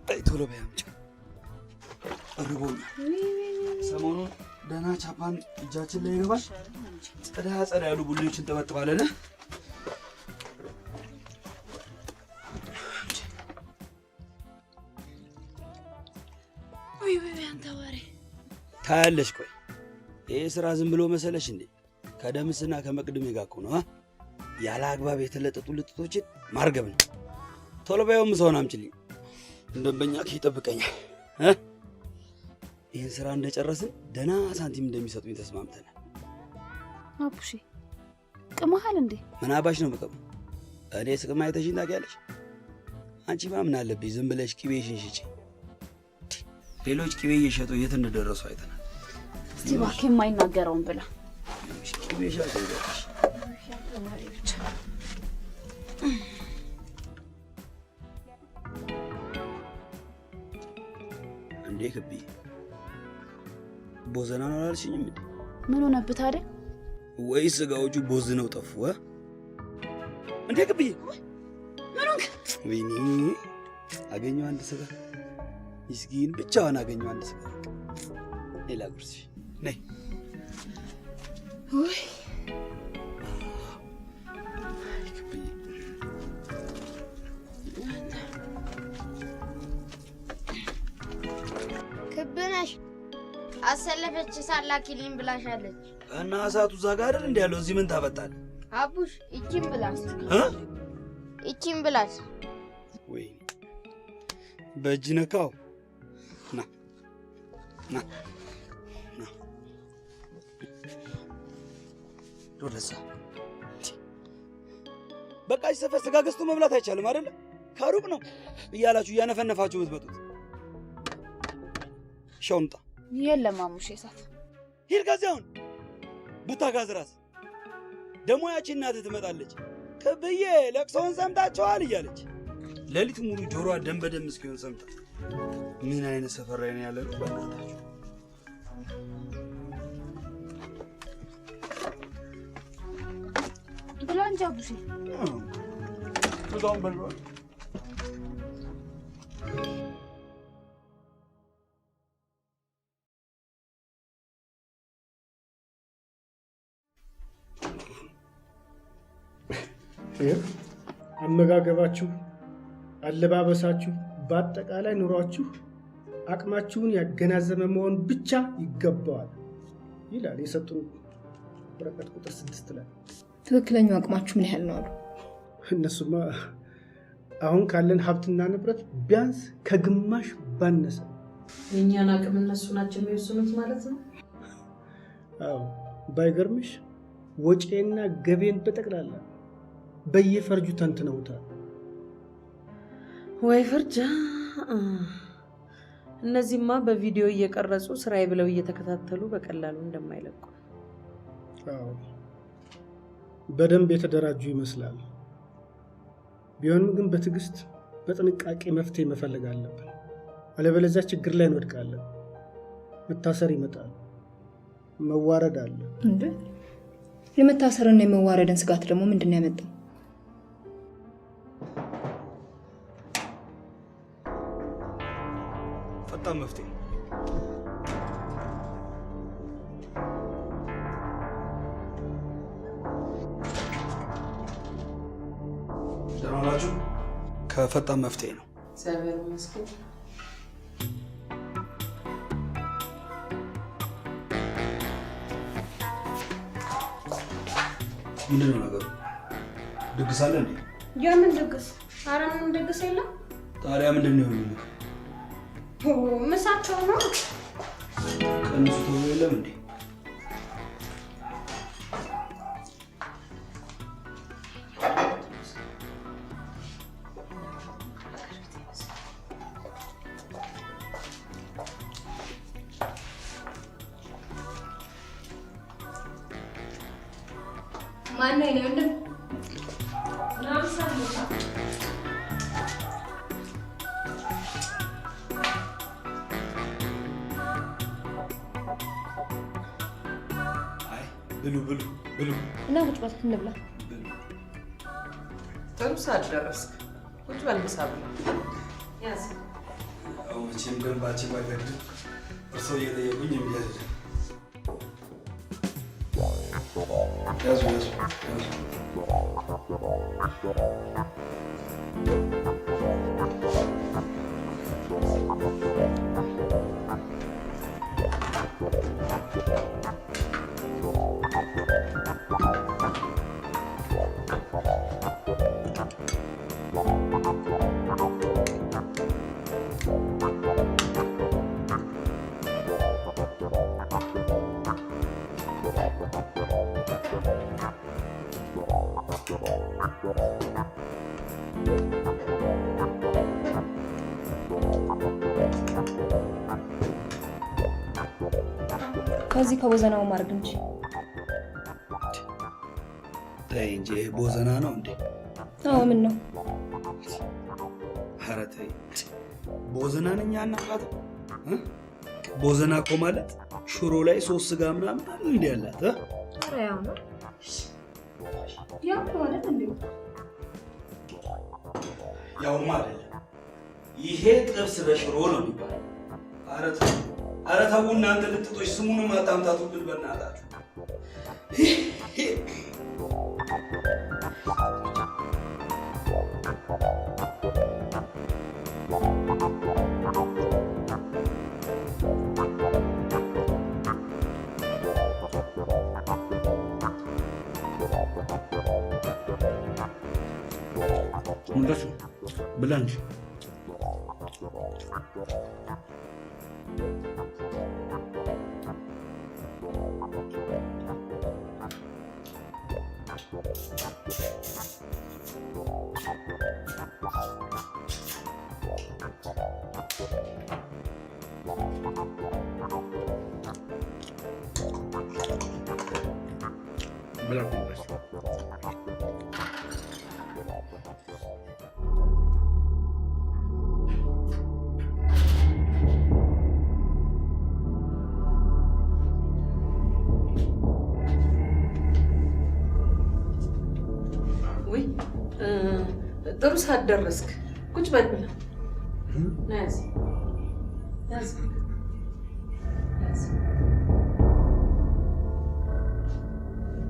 በይ፣ ቶሎ በይ አምጪው፣ እርቦኛል። ሰሞኑን ደህና ቻፓን እጃችን ላይ ይገባል። ጸዳ ጸዳ ያሉ ቡሌዎችን እንጠበጥባለን። ውይ ውይ፣ አንተ ወሬ ታያለሽ። ቆይ ይሄ ስራ ዝም ብሎ መሰለሽ እንዴ? ከደምስና ከመቅድሜ ጋር እኮ ነው። ያለ አግባብ የተለጠጡ ልጥጦችን ማርገብ ነው። ቶሎ በይው፣ ምሳውን አምጪልኝ። ደንበኛ ይጠብቀኛል። ይህን ስራ እንደጨረስን ደህና ሳንቲም እንደሚሰጡኝ ተስማምተናል። አቡሼ ቅመሃል እንዴ? ምን አባሽ ነው የምቀመው? እኔ ስቅም አይተሽኝ ታውቂያለሽ? አንቺማ ምን አለብኝ ዝም ብለሽ ቅቤሽን ሽጪ። ሌሎች ቅቤ እየሸጡ የት እንደደረሱ አይተናል። እስቲ እባክህ የማይናገረውን ብላ። ቅቤሽ አልተይዛሽ። እንዴ ክቢ ቦዘና ነው አላልሽኝም እንዴ? ምን ሆነብህ ታዲያ? ወይ ስጋዎቹ ቦዝነው ጠፉ። እንዴ ክብዬ ምን ሆንክ? ወይኔ አገኘሁ አንድ ስጋ ምስኪን ብቻዋን አገኘሁ አንድ ስጋ። ሌላ ጉርስሽ ነይ። ውይ ክብነሽ አሰለፈች ሳላኪልኝ ብላሻለች። እና እሳቱ እዛ ጋር አይደል እንዴ ያለው? እዚህ ምን ታፈጣለህ? አቡሽ እቺን ብላት፣ እቺን ብላት። ወይኔ በእጅ ነካው። ና ና ና ወደዛ። በቃ እዚህ ሰፈር ስጋ ገዝቶ መብላት አይቻልም አይደለ? ከሩቅ ነው እያላችሁ እያነፈነፋችሁ የምትመጡት። ሻውምጣ የለም አሙሼ እሳት ሂድ ከዚህ አሁን ቡታ ጋዝ ራስ ደግሞ ያቺ እናትህ ትመጣለች። ክብዬ ለቅሶውን ሰምታችኋል እያለች ሌሊቱ ሙሉ ጆሮዋ ደም በደም እስኪሆን ሰምታ። ምን አይነት ሰፈር ላይ ነው ያለነው? በእናታችሁ ብላ እንጂ አቡሼ። ስጋውን በልቷል። አመጋገባችሁ፣ አለባበሳችሁ፣ በአጠቃላይ ኑሯችሁ አቅማችሁን ያገናዘበ መሆን ብቻ ይገባዋል ይላል የሰጡን ወረቀት ቁጥር 6 ላይ። ትክክለኛው አቅማችሁ ምን ያህል ነው አሉ? እነሱማ አሁን ካለን ሀብትና ንብረት ቢያንስ ከግማሽ ባነሰ። የእኛን አቅም እነሱ ናቸው የሚወስኑት ማለት ነው? አዎ፣ ባይገርምሽ ወጪና ገቤን በጠቅላላ በየፈርጁ ተንትነውታል። ወይ ፍርጃ! እነዚህማ በቪዲዮ እየቀረጹ ስራዬ ብለው እየተከታተሉ በቀላሉ እንደማይለቁ። አዎ፣ በደንብ የተደራጁ ይመስላል። ቢሆንም ግን በትዕግስት በጥንቃቄ መፍትሄ መፈለግ አለብን። አለበለዚያ ችግር ላይ እንወድቃለን። መታሰር ይመጣል፣ መዋረድ አለ። እንዴ የመታሰርና የመዋረድን ስጋት ደግሞ ምንድን ነው ያመጣው? ፈጣን መፍትሄ። ደህና ዋላችሁ። ከፈጣን መፍትሄ ነው። እግዚአብሔር ይመስገን። ምንድን ነው ነገሩ? ድግስ አለ እንዴ? የምን ድግስ? ኧረ ምንም ድግስ የለም። ታዲያ ምንድን ነው የሆነው? ምሳቸው ነው። ቀንሱ ተብሎ የለም እንዴ? ማነው የኔ ወንድም? ብሉ ብሉ ብሉ እና ቁጭ በል እንብላ። ጥሩ ሰዓት ደረስክ። ቁጭ በል ምሳ ብላ። ያዝ። ያው መቼም ደንባችን ባይፈቅድም እርስዎ እየጠየቁኝ እምቢ አልልም። ያዙ ያዙ ያዙ። ከዚህ ከቦዘናው ማርግ እንጂ። ተይ እንጂ፣ ይሄ ቦዘና ነው እንዴ? አዎ፣ ምን ነው? ኧረ ተይ፣ ቦዘናን እኛ አናውቃትም። እ? ቦዘና እኮ ማለት ሽሮ ላይ ሶስት ስጋ ምናምን አለ እንዴ ያላት እ? ኧረ ያው ነው፣ ያው ነው አይደል እንዴ? ያውማ አይደለም፣ ይሄ ጥብስ በሽሮ ነው የሚባለው። ኧረ ተው፣ ኧረ ተው እናንተ ልጥጦች፣ ስሙንም አታምታቱብን በእናታችሁ። ሙንደሱ ብላ እንጂ። ብላ ሙንደሱ። ውይ፣ ጥሩ ሰዓት ደረስክ። ቁጭ በል ብላ። ና ያዝ፣ ያዝ፣ ያዝ፣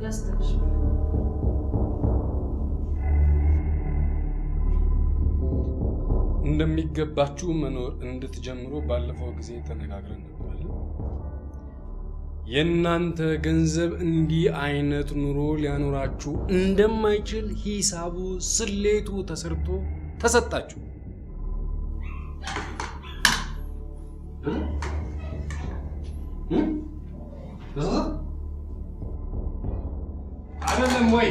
ያዝ ትንሽ። እንደሚገባችሁ መኖር እንድትጀምሩ ባለፈው ጊዜ ተነጋግረን ነበር አይደል? የእናንተ ገንዘብ እንዲህ አይነት ኑሮ ሊያኖራችሁ እንደማይችል ሂሳቡ ስሌቱ ተሰርቶ ተሰጣችሁ። አይደለም ወይ?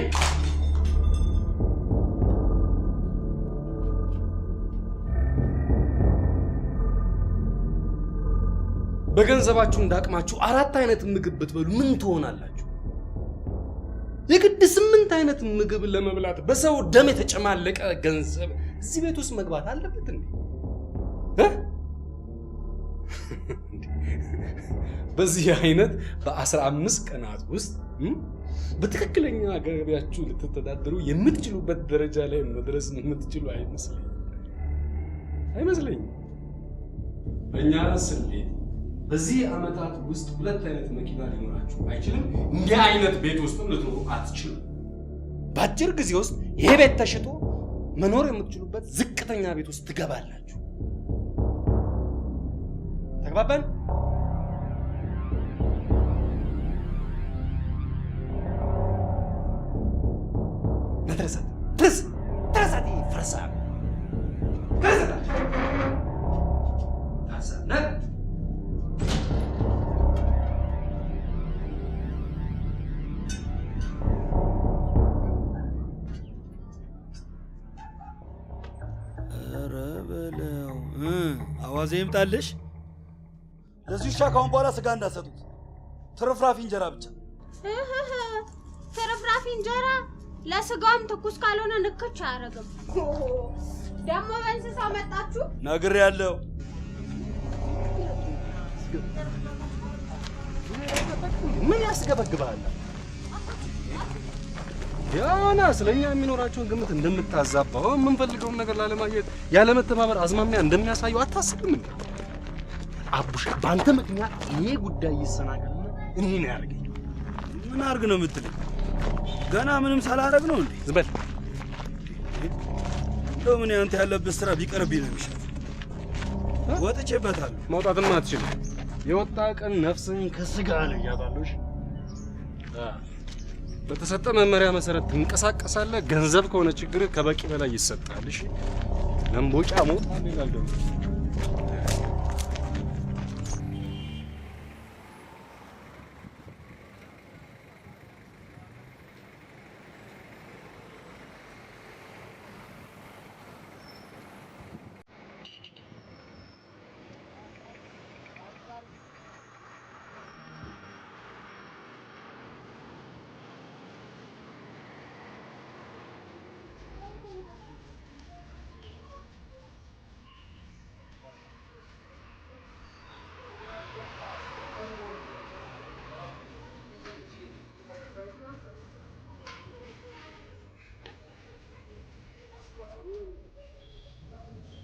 በገንዘባችሁ እንዳቅማችሁ አራት አይነት ምግብ ብትበሉ ምን ትሆናላችሁ? የግድ 8 አይነት ምግብ ለመብላት በሰው ደም የተጨማለቀ ገንዘብ እዚህ ቤት ውስጥ መግባት አለበት እንዴ? እ? በዚህ አይነት በ15 ቀናት ውስጥ በትክክለኛ ገቢያችሁ ልትተዳደሩ የምትችሉበት ደረጃ ላይ መድረስ የምትችሉ አይመስለኝም። በእኛ ስሌት በዚህ ዓመታት ውስጥ ሁለት አይነት መኪና ሊኖራችሁ አይችልም። እንዲህ አይነት ቤት ውስጥም ልትኖሩ አትችሉም። በአጭር ጊዜ ውስጥ ይሄ ቤት ተሽጦ መኖር የምትችሉበት ዝቅተኛ ቤት ውስጥ ትገባላችሁ። ተግባባን? ተረሳት፣ ተረስ ተረሳት፣ ይሄ ፈርሳ ተረሳት፣ ፈርሳ ነ ኧረ በለው፣ አዋዜ ይምጣልሽ። ለዚህ ውሻ ካሁን በኋላ ስጋ እንዳትሰጡት፣ ትርፍራፊ እንጀራ ብቻ። ትርፍራፊ እንጀራ ለስጋውም ትኩስ ካልሆነ ንክች አያደርግም። ደግሞ በእንስሳ መጣችሁ? ነግሬያለሁ። ምን ያስገበግብሃል? ያና ስለኛ የሚኖራቸውን ግምት እንደምታዛባው፣ የምንፈልገውን ነገር ላለማግኘት ያለመተባበር አዝማሚያ እንደሚያሳዩ አታስብም እንዴ? አቡሽ፣ በአንተ ምክንያት ይሄ ጉዳይ ይሰናከልና እኔ ነው ያደርገኝ። ምን አርግ ነው የምትለኝ? ገና ምንም ሳላረግ ነው እንዴ? ዝም በል። እንደው ምን ያንተ ያለበት ስራ ቢቀርብኝ ነው የሚሻለው። ወጥቼበታለሁ። መውጣትም አትችልም። የወጣ ቀን ነፍስህን ከስጋ እለያታለሁ። እሺ? በተሰጠ መመሪያ መሰረት ትንቀሳቀሳለህ። ገንዘብ ከሆነ ችግርህ ከበቂ በላይ ይሰጣል። እሺ? ለምቦጫ ሞት ይላል ደግሞ።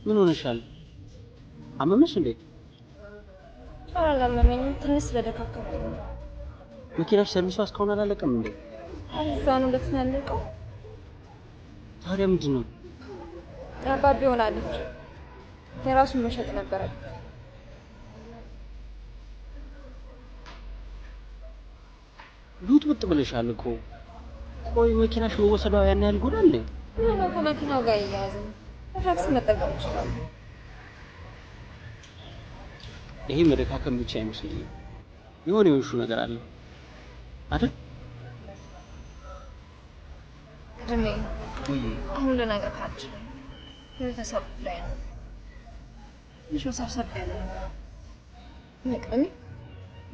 ምን ሆነሻል? አመመሽ እንዴ? አላመመኝም፣ ትንሽ ስለደካከምኩኝ ነው። መኪናሽ ሰርቪሷ እስካሁን አላለቀም እንዴ? እዛን ሁለት ነው ያለቀው። ታዲያ ምንድን ነው? አባቢ ሆናለች። የራሱን መሸጥ ነበረበት። ሉጥብጥ ብለሻል እኮ። ቆይ መኪናሽ መወሰዷ ያን ያህል ጎዳል እንዴ? ምን ከመኪናው ጋር እያያዝም ታክሲ መጠቀም እችላለሁ። ይሄ መደካከም ብቻ አይመስለኝም። የሆነ የሆንሽው ነገር አለ አይደል? እድሜ አሁን ልነግርህ አልችልም። የቤተሰብ ጉዳይ ነው። ትንሽ ወሰብሰብ ያለ ነገር ነው። መቅደሜ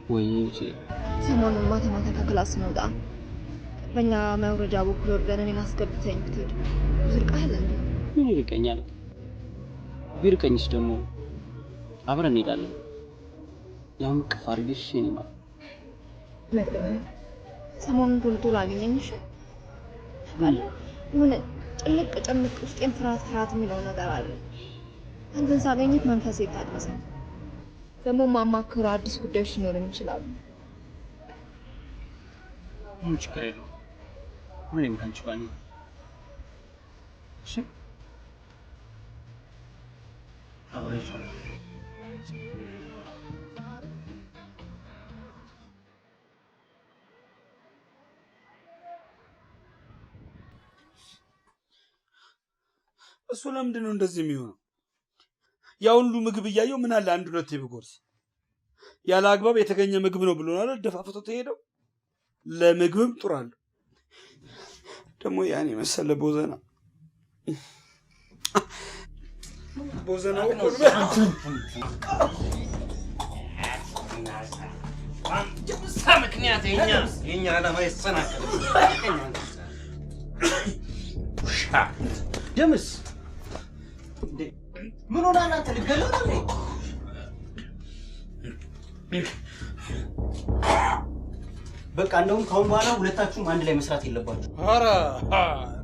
ወይ ሰሞኑን ማታ ማታ ከ class ስንወጣ በእኛ መውረጃ በኩል ወርደን እኔን አስገብተኝ ብትሄድ ብዙ ይርቅሃል እንዴ? ምን ይርቀኛል? ቢርቀኝስ ደግሞ አብረን እንሄዳለን። ያውም እቅፍ አድርጌሽ የእኔ ማር። መቅደሜ ሰሞኑን ቶሎ ቶሎ አገኘኝ። እሺ ታውቃለህ፣ የሆነ ጭንቅ ጭንቅ ውስጤን ፍርሃት ፍርሃት የሚለው ነገር አለ። አንተን ሳገኘት መንፈሴ ይታደሳል። ደግሞ ማማክሩ አዲስ ጉዳዮች ሊኖሩኝ ይችላሉ። ምንም ችግር የለውም። ሁሌም ከአንቺ ጋር ነኝ። እሺ አብሬሽ እሱ ለምንድን ነው እንደዚህ የሚሆነው? ያ ሁሉ ምግብ እያየው ምን አለ አንድ ሁለቴ ብጎርስ? ያለ አግባብ የተገኘ ምግብ ነው ብሎ ነው ደፋፍቶ ተሄደው። ለምግብም ጥሩ አለው። ደግሞ ያን የመሰለ ቦዘና ቦዘናው በዛ ምክንያት የኛ ዓላማ ይሰናከል። ውሻ ደምስ እንዴ ምን ሆነሃል አንተ? ልትገለው ነው እንዴ? በቃ እንደውም ከአሁን በኋላ ሁለታችሁም አንድ ላይ መስራት የለባችሁ። ኧረ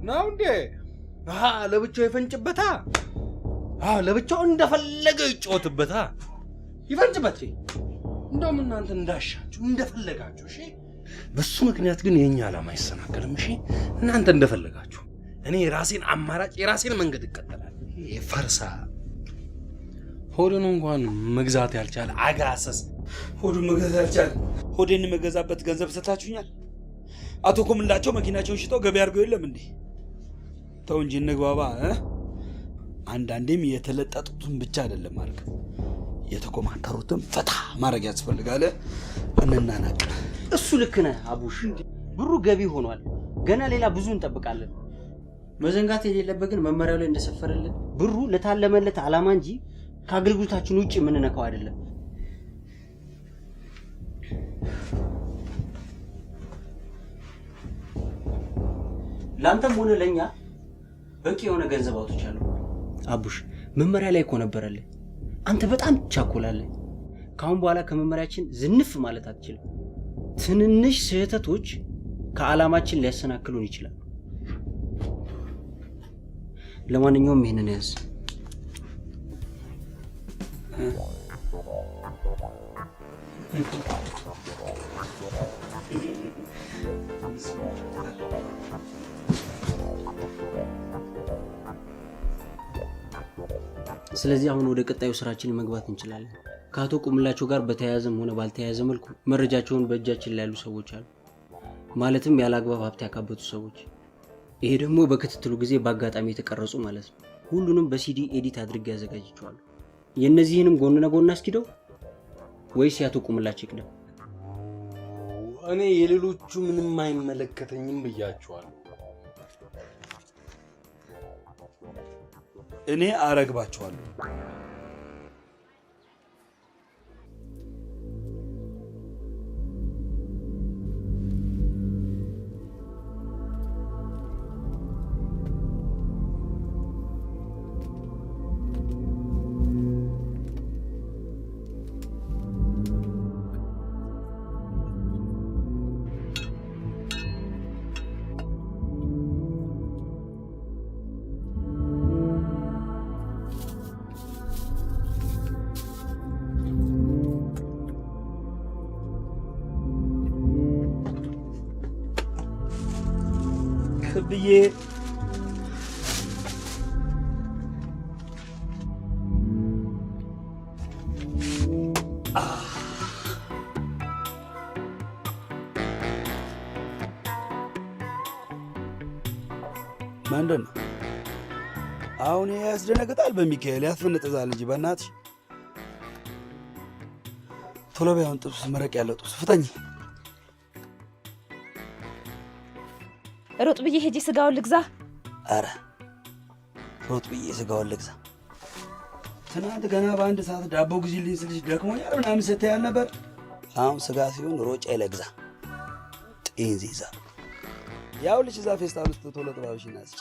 ነው እንዴ? አሃ ለብቻው ይፈንጭበታ። አዎ ለብቻው እንደፈለገ ይጫወትበታ። ይፈንጭበት። እንደውም እናንተ እንዳሻችሁ እንደፈለጋችሁ። እሺ በሱ ምክንያት ግን የኛ ዓላማ አይሰናከልም። እሺ እናንተ እንደፈለጋችሁ፣ እኔ የራሴን አማራጭ የራሴን መንገድ እከተላለሁ። የፈርሳ ሆዱን እንኳን መግዛት ያልቻለ አጋሰስ ሆዱን መግዛት ያልቻለ ሆዴን የምገዛበት ገንዘብ ሰጣችሁኛል። አቶ ኮምላቸው መኪናቸውን ሽጠው ገበያ አድርገው የለም እንዴ? ተው እንጂ እንግባባ። አንዳንዴም የተለጠጡትን ብቻ አይደለም ማድረግ የተኮማተሩትን ፈታ ማድረግ ያስፈልጋል። እንናናቅ። እሱ ልክ ነህ አቡሽ። ብሩ ገቢ ሆኗል። ገና ሌላ ብዙ እንጠብቃለን። መዘንጋት የሌለበት ግን መመሪያው ላይ እንደሰፈረልን ብሩ ለታለመለት ዓላማ እንጂ ከአገልግሎታችን ውጭ የምንነካው አይደለም። ላንተም ሆነ ለኛ በቂ የሆነ ገንዘብ አውጥቻለሁ። አቡሽ መመሪያ ላይ እኮ ነበረልህ። አንተ በጣም ትቻኮላለህ። ከአሁን በኋላ ከመመሪያችን ዝንፍ ማለት አትችልም። ትንንሽ ስህተቶች ከዓላማችን ሊያሰናክሉን ይችላሉ። ለማንኛውም ይሄንን ያዝ። ስለዚህ አሁን ወደ ቀጣዩ ስራችን መግባት እንችላለን። ከአቶ ቁምላቸው ጋር በተያያዘም ሆነ ባልተያያዘ መልኩ መረጃቸውን በእጃችን ላይ ያሉ ሰዎች አሉ። ማለትም ያለ አግባብ ሀብት ያካበቱ ሰዎች። ይሄ ደግሞ በክትትሉ ጊዜ በአጋጣሚ የተቀረጹ ማለት ነው። ሁሉንም በ CD edit አድርጌ አዘጋጅቼዋለሁ። የእነዚህንም ጎን ለጎን አስኪደው ወይስ ያቶ ቁምላቸው ይቅደም? እኔ የሌሎቹ ምንም አይመለከተኝም ብያቸዋለሁ። እኔ አረግባቸዋለሁ። ክብዬ ምንድን ነው አሁን? ይሄ ያስደነግጣል። በሚካኤል ያስፈነጥዛል እንጂ በእናትሽ ቶሎ በይ። አሁን ጥብስ መረቅ ያለው ጥብስ ፍጠኝ። ሮጥ ብዬ ሄጄ ስጋውን ልግዛ። አረ ሮጥ ብዬ ስጋውን ልግዛ። ትናንት ገና በአንድ ሰዓት ዳቦ ግዢልኝ ስልሽ ደክሞኛል ምናምን ስትይ አልነበር? አሁን ስጋ ሲሆን ሮጬ ልግዛ። ጤንዚዛ ያው ልጅ እዛ ፌስታል ውስጥ ቶሎ ጥባብሽና ስጪ።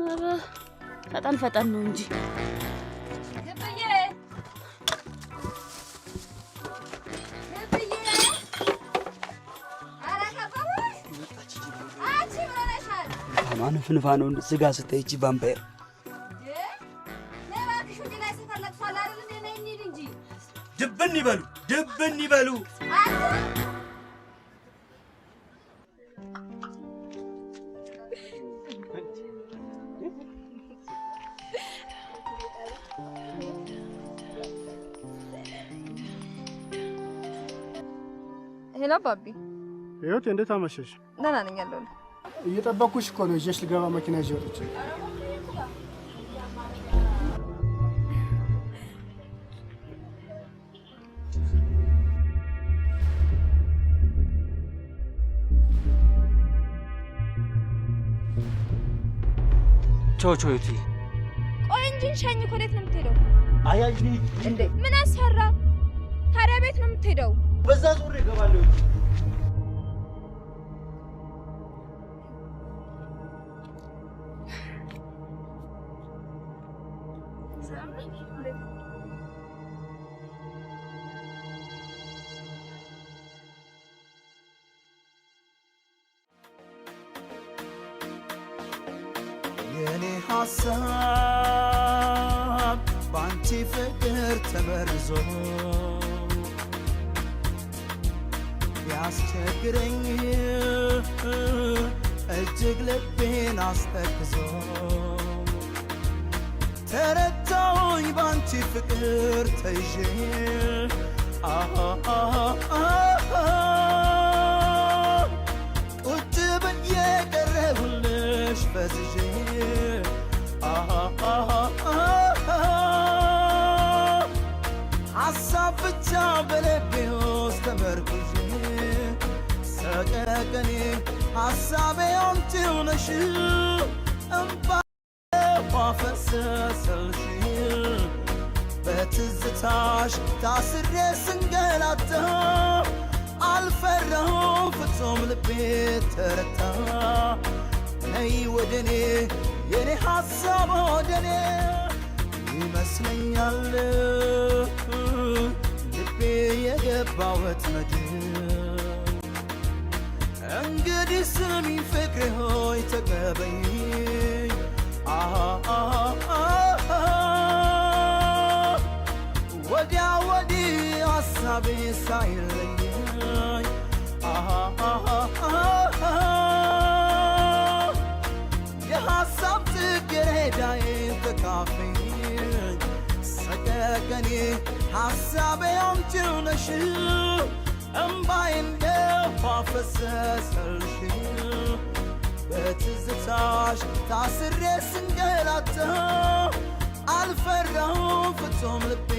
ኧረ ፈጠን ፈጠን ነው እንጂ። ግብዬ ግብዬ፣ ኧረ ከበቡሽ! አንቺ ምን ሆነሻል? ማን ፍንፋ ነው ስጋ ስታይ ይቺ ቫምፓየር። ነይ እባክሽ ውጪ ላይ ሰፈር ለቅሶ አለ አይደል እንዴ? ነይ እንሂድ እንጂ። ድብን ይበሉ ድብን ይበሉ። አንተ Hello አባቢ፣ ህይወት እንዴት አመሸሽ? ደህና ነኝ አለሁልህ። እየጠበኩሽ እኮ ነው። ይዤሽ ልገባ መኪና ይዤ ወጥቼ። ቻው ቻው ህይወትዬ። ቆይ እንጂ ሸኝ እኮ ወዴት ነው የምትሄደው? አይ እንዴ ምን አስፈራ ታዲያ? ቤት ነው የምትሄደው? በዛ ዙር እገባለሁ። የኔ ሐሳብ ባንቺ ፍቅር ተመርዞ ቢያስቸግረኝ እጅግ ልቤን አስተክዞ ተረታሁኝ ባንቺ ፍቅር ተይዤ ቁጭ ብዬ ቀረሁልሽ ፈዝዤ ሐሳብ ብቻ በልቤ ውስጥ ተመርኩዤ ሰቀቀኔ ሐሳቤ አንቺው ነሽ እምባ ፈሰሰልሽ በትዝታሽ ታስሬ ስንገላታ አልፈራሁም ፍጹም ልቤ ተረታ። ነይ ወደኔ የኔ ሐሳብ ወደኔ ይመስለኛል ልቤ የገባ ወጥመድ። እንግዲህ ስሚኝ ፍቅሬ ሆይ ተቀበይኝ ወዲያ ወዲህ ሐሳቤ ሳይለየኝ። የሐሳብ ጽጌረዳዬን ተካፈይ ሰቀቀኔ ሐሳቤ አንቺው ነሽ እምባዬ እንደ ውሃ ፈሰሰልሽ በትዝታሽ ታስሬ ስንገላታ አልፈራሁም ፍጹም ልቤ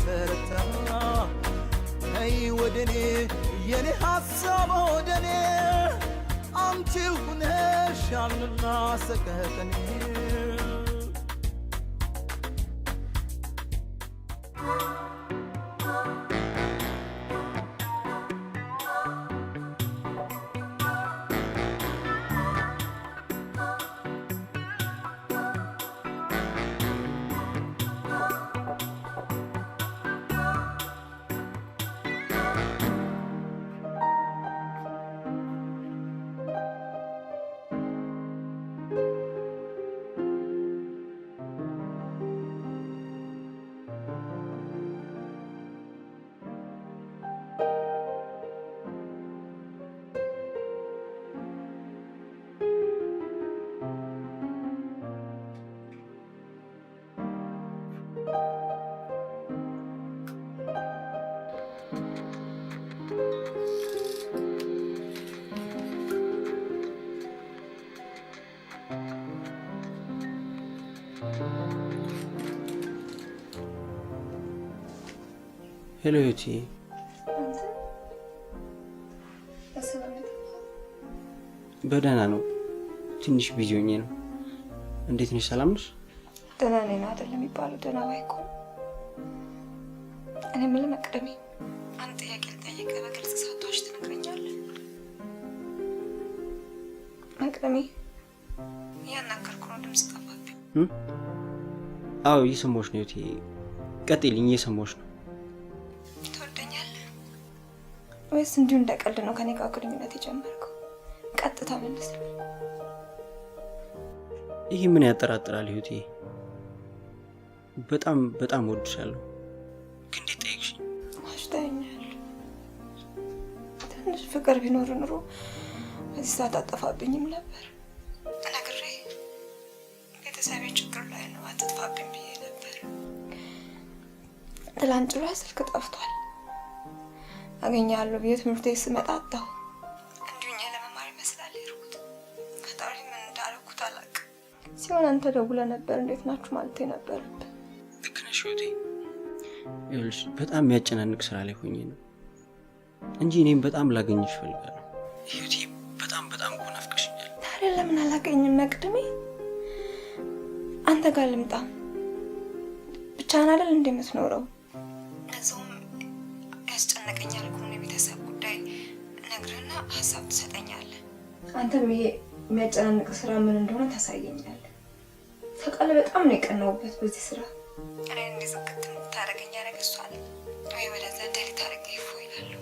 ተረታ ነይ ወደኔ የኔ ሐሳብ ወደኔ አንቺው ሆነሻልና ሰቀቀኔ። Hello ዩቲ። አንተ በሰላም የጠፋኸው? በደህና ነው። ትንሽ busy ሆኜ ነው። እንዴት ነሽ? ሰላም ነሽ? ደህና ነኝ ነው አይደለም የሚባለው? ደህና ባይ እኮ ነው። እኔ የምልህ መቅደሜ፣ አንድ ጥያቄ ልጠይቅህ፣ በግልጽ ሳትዋሽ ትነግረኛለህ? መቅደሜ፣ እያናገርኩህ ነው፣ ድምፅ ጠፋብኝ። አዎ እየሰማሁሽ ነው ዩቲ። ቀጥይልኝ፣ እየሰማሁሽ ነው። ትወደኛለህ ወይስ እንዲሁ እንደ ቀልድ ነው ከኔ ጋር ግንኙነት የጀመርከው? ቀጥታ መልስልኝ። ይህ ምን ያጠራጥራል ህይወቴ? በጣም በጣም እወድሻለሁ። ግን እንዴት ጠየቅሽኝ? ዋሽተኸኛል። ትንሽ ፍቅር ቢኖር ኑሮ በዚህ ሰዓት አጠፋብኝም ነበር። ነግሬ ቤተሰቤ ችግር ላይ ነው አትጥፋብኝ ብዬ ነበር። ትላንት ጭራሽ ስልክ ጠፍቷል። አገኛለሁ ብዬ ትምህርት ቤት ስመጣ አጣሁ። እንዲሁ እኛ ለመማር ይመስላል የሄድኩት። ፈጣሪ ምን እንዳደረኩት አላውቅም። ሲሆን አንተ ደውለህ ነበር እንዴት ናችሁ ማለት የነበረብህ። ልክ ነሽ ህይወቴ። ይኸውልሽ በጣም የሚያጨናንቅ ስራ ላይ ሆኜ ነው እንጂ እኔም በጣም ላገኝሽ እፈልጋለሁ። ህይወቴ በጣም በጣም እኮ ናፍቀሽኛል። ታዲያ ለምን አላገኝም መቅድሜ? አንተ ጋር ልምጣ። ብቻህን አይደል እንደ የምትኖረው? እዛውም ያስጨነቀኝ ያልኩህን የቤተሰብ ጉዳይ ነግርህና ሀሳብ ትሰጠኛለህ። አንተም ይሄ የሚያጨናንቅ ስራ ምን እንደሆነ ታሳየኛለህ። ታውቃለህ፣ በጣም ነው የቀናሁበት በዚህ ስራ። እኔን እንዲህ ዝግት እንድታደርገኝ ያደረገ እሱ አይደል ወይ? ወደዛ delete አድርጌ እፎይ እላለሁ።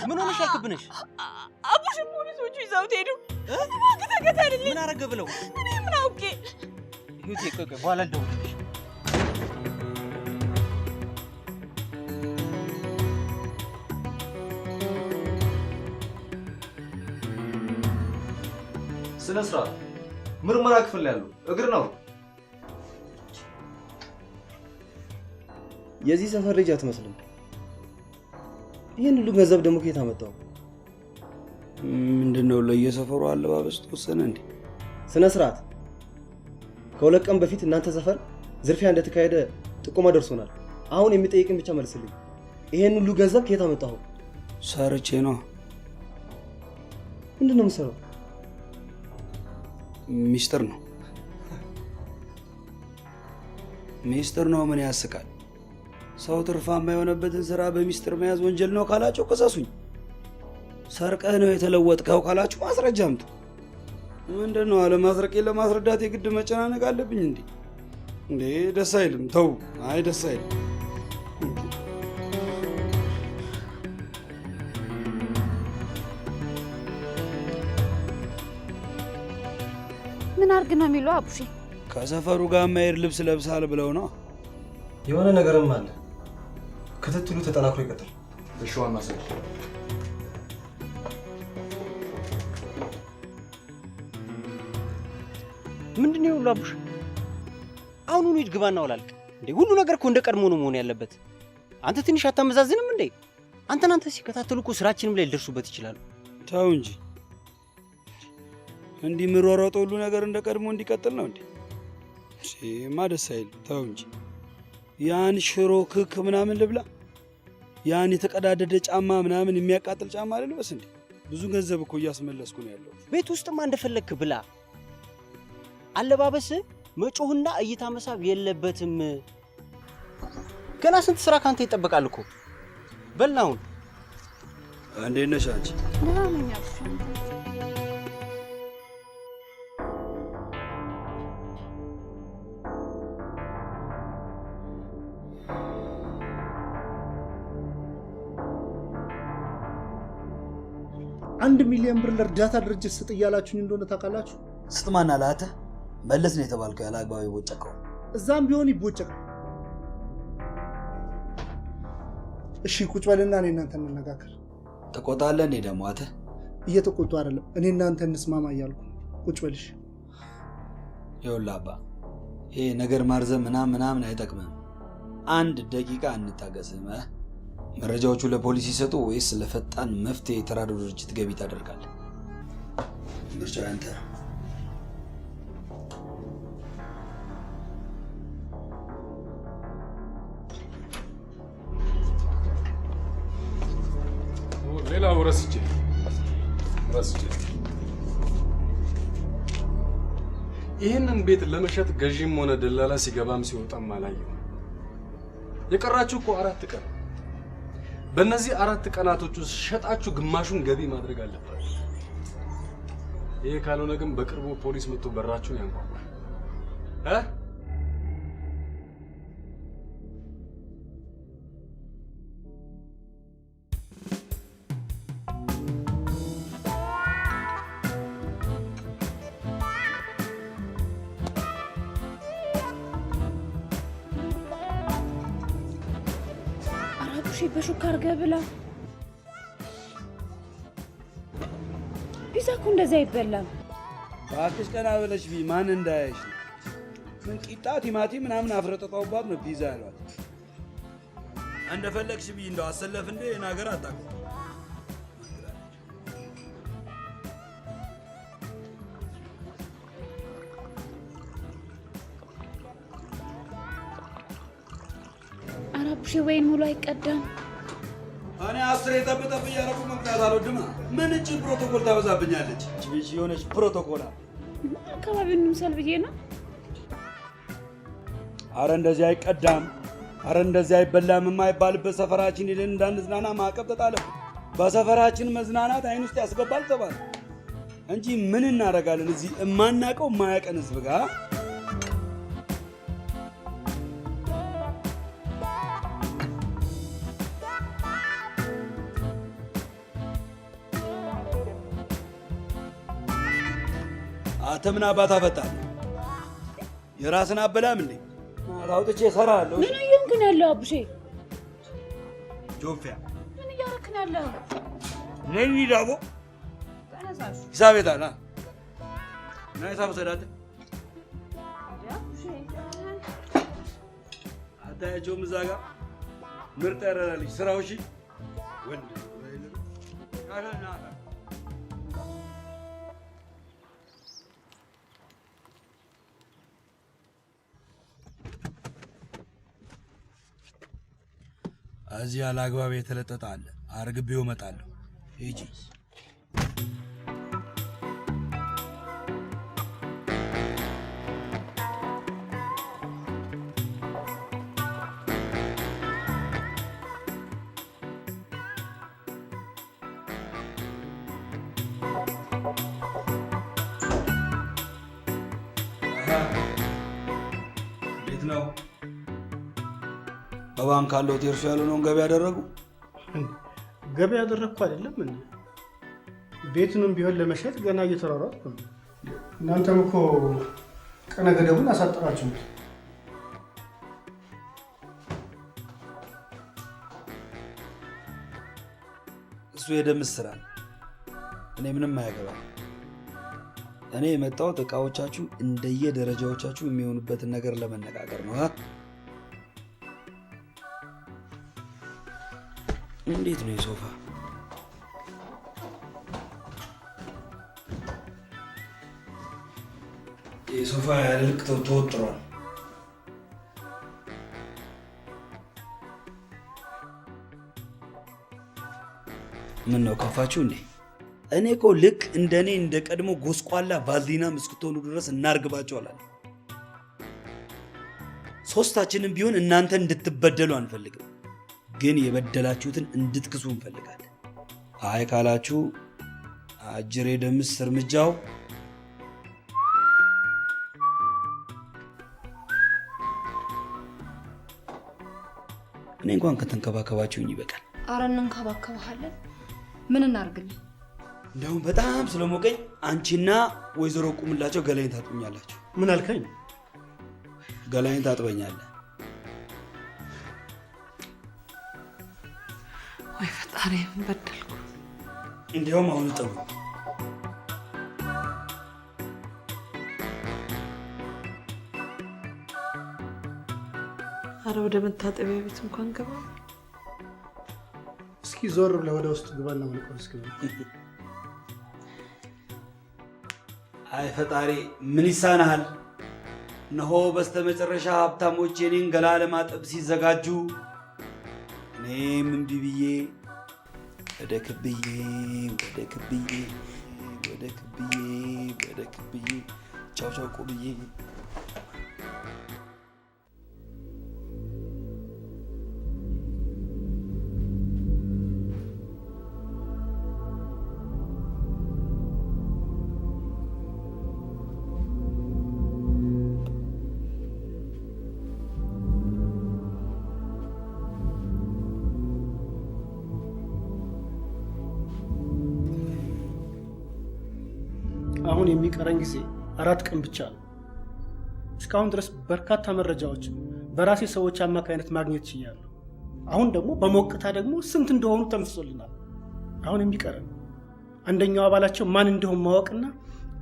ምን ሆነሻል? ክብነሽ አቡሽን ፖሊሶቹ ይዘውት ሄዱ። እባክህ ተከተልልኝ። ምን አደረገ ብለው? እኔ ምን አውቄ። ህይወቴ ቆይ ቆይ፣ በኋላ ልደውልልሽ። ስነ ስርዓት። ምርመራ ክፍል ነው ያለው። እግር ነው። የዚህ ሰፈር ልጅ አትመስልም። ይህን ሁሉ ገንዘብ ደግሞ ከየት አመጣው? ምንድነው ለየሰፈሩ አለባበስ ተወሰነ እንዴ? ስነ ስርዓት። ከ2 ቀን በፊት እናንተ ሰፈር ዝርፊያ እንደተካሄደ ጥቆማ ደርሶናል። አሁን የሚጠይቅን ብቻ መልስልኝ። ይሄን ሁሉ ገንዘብ ከየት አመጣኸው? ሰርቼ ነው። ምንድነው የምትሰራው? ሚስጥር ነው። ሚስጥር ነው። ምን ያስቃል? ሰው ትርፋማ የሆነበትን ስራ በሚስጥር መያዝ ወንጀል ነው ካላችሁ ቅሰሱኝ። ሰርቀህ ነው የተለወጥከው ካላችሁ ማስረጃ አምጡ። ምንድነው አለማስረቄን ለማስረዳት የግድ መጨናነቅ አለብኝ እንዴ? እንዴ ደስ አይልም። ተው። አይ ደስ አይልም። ምን አርግ ነው የሚለው አቡሼ? ከሰፈሩ ጋር የማይሄድ ልብስ ለብሳል ብለው ነው። የሆነ ነገርም አለ። ክትትሉ ተጠናክሮ ይቀጥል። እሺ ዋና ሰው። ምንድን ነው ሁሉ አቡሽ? አሁኑኑ ሂድ ግባና ውላልቅ። እንዴ ሁሉ ነገር እኮ እንደ ቀድሞ ነው መሆን ያለበት። አንተ ትንሽ አታመዛዝንም እንዴ? አንተን አንተ ሲከታተሉ እኮ ስራችንም ላይ ሊደርሱበት ይችላሉ። ተው እንጂ እንዲህ የምሯሯጠው ሁሉ ነገር እንደ ቀድሞ እንዲቀጥል ነው እንዴ? እማ ደስ አይልም። ተው እንጂ ያን ሽሮ ክክ ምናምን ልብላ፣ ያን የተቀዳደደ ጫማ ምናምን የሚያቃጥል ጫማ ልልበስ እንዴ? ብዙ ገንዘብ እኮ እያስመለስኩ ነው ያለው። ቤት ውስጥማ እንደፈለግክ ብላ። አለባበስ መጮህና እይታ መሳብ የለበትም። ገና ስንት ስራ ካንተ ይጠበቃል እኮ። በል አሁን። እንዴት ነሽ አንቺ? ደህና ነኝ አቡሽ። 1 ሚሊዮን ብር ለእርዳታ ድርጅት ስጥ እያላችሁኝ እንደሆነ ታውቃላችሁ። ስጥ ማን አለህ አንተ? መለስ ነው የተባልከው ያለ አግባብ የቦጨቀው። እዛም ቢሆን ይቦጨቃል። እሺ ቁጭ በልና እኔ እናንተ እንነጋገር። ትቆጣለህ እንዴ ደግሞ አንተ? እየተቆጡ አይደለም፣ እኔ እናንተ እንስማማ እያልኩ ቁጭ በልሽ። ይኸውልህ አባ፣ ይሄ ነገር ማርዘም ምናምን ምናምን አይጠቅምም። አንድ ደቂቃ እንታገስም። መረጃዎቹ ለፖሊስ ይሰጡ ወይስ ለፈጣን መፍትሄ የተራድኦ ድርጅት ገቢ ታደርጋለህ? ምርጫው ያንተ ነው። ሌላው ረስቼ ረስቼ ይህንን ቤት ለመሸጥ ገዢም ሆነ ደላላ ሲገባም ሲወጣም አላየሁም። የቀራችሁ እኮ 4 ቀን። በእነዚህ 4 ቀናቶች ውስጥ ሸጣችሁ ግማሹን ገቢ ማድረግ አለባችሁ። ይሄ ካልሆነ ግን በቅርቡ ፖሊስ መጥቶ በራችሁን ያንኳኳል እ ኧረ አቡሼ በሹካ አድርገህ ብላ። ፒዛ እኮ እንደዚህ አይበላም። እባክሽ ቀና ብለሽ ብይ፣ ማን እንዳያይሽ ነው። ምን ቂጣ ቲማቲም ምናምን አፍረጠጣውባት ነው ፒዛ ያሏት። እንደፈለግሽ ብይ፣ እንደው አሰለፍ እንደ ይሄን ሀገር አታውቅም። ኧረ አቡሼ ወይን ሙሉ አይቀዳም። እኔ አስሬ ጠብ ጠብ እያደረኩ መቅዳት አልወድማ። ምን እጭ ፕሮቶኮል ታበዛብኛለች? እች የሆነች ፕሮቶኮል። አካባቢውን እንምሰል ብዬ ነው። አረ እንደዚህ አይቀዳም፣ አረ እንደዚህ አይበላም የማይባልበት ሰፈራችን ሄደን እንዳንዝናና ማዕቀብ ተጣለብን። በሰፈራችን መዝናናት አይን ውስጥ ያስገባል ተባለ እንጂ ምን እናደርጋለን እዚህ የማናውቀው የማያውቀን ህዝብ ጋር። አንተ ምን አባት አፈጣል? የራስን አበላም እንዴ? አውጥቼ እሰራለሁ። ምን እየሆንክ ነው ያለው አቡሼ? ጆፊያ ምን እያደረክ ነው ያለው? ነይ ዳቦ ሂሳብ የት አለ? ና ሂሳብ ውሰድ አንተ። አታያቸውም? እዛ ጋር ምርጥ ያረዳ ልጅ ስራው። እሺ ወንድ እዚህ ያለ አግባብ የተለጠጠ አለ። አርግቤው እመጣለሁ። ሂጂ። እንዴት ነው? በባንክ አለው የእርሱ ያልሆነውን ገቢ ያደረጉ? ገቢ ያደረግኩ አይደለም እንዴ? ቤቱንም ቢሆን ለመሸጥ ገና እየተሯሯጥኩ ነው። እናንተም እኮ ቀነ ገደቡን አሳጥራችሁት። እሱ የደምስ ስራ ነው። እኔ ምንም አያገባም። እኔ የመጣሁት እቃዎቻችሁ እንደየደረጃዎቻችሁ የሚሆኑበትን ነገር ለመነጋገር ነው። እንዴት ነው የሶፋ? የሶፋ ያልቅ ተወጥሯል። ምን ነው ከፋችሁ እንዴ? እኔ እኮ ልክ እንደኔ እንደ ቀድሞ ጎስቋላ ቫዝሊናም እስክትሆኑ ድረስ እናርግባችኋለን። ሶስታችንም ቢሆን እናንተ እንድትበደሉ አንፈልግም፣ ግን የበደላችሁትን እንድትክሱ እንፈልጋለን። አይ ካላችሁ አጅሬ ደምስ እርምጃው እኔ እንኳን ከተንከባከባችሁኝ ይበቃል። አረ እንንከባከብሃለን። ምን እናርግልህ? እንደውም በጣም ስለሞቀኝ አንቺና ወይዘሮ ቁምላቸው ገላይን ታጥቡኛላችሁ። ምን አልከኝ? ገላይን ታጥበኛለህ። ወይ ፈጣሪ፣ በደልኩ። እንዲያውም አሁን እጠቡ። አረ ወደ መታጠቢያ ቤት እንኳን ገባ። እስኪ ዞር ብለህ ወደ ውስጥ ግባና መልቀው እስኪ። አይ ፈጣሪ ምን ይሳናሃል? እነሆ በስተመጨረሻ ሀብታሞች የኔን ገላ ለማጠብ ሲዘጋጁ እኔም እምቢ ብዬ ወደ ክብዬ ወደ ክብዬ ወደ ክብዬ ወደ ክብዬ ቻው ቻው ቁብዬ። አሁን የሚቀረን ጊዜ 4 ቀን ብቻ ነው። እስካሁን ድረስ በርካታ መረጃዎችን በራሴ ሰዎች አማካይነት ማግኘት ችያለሁ። አሁን ደግሞ በሞቅታ ደግሞ ስንት እንደሆኑ ተንፍሶልናል። አሁን የሚቀረን አንደኛው አባላቸው ማን እንደሆነ ማወቅና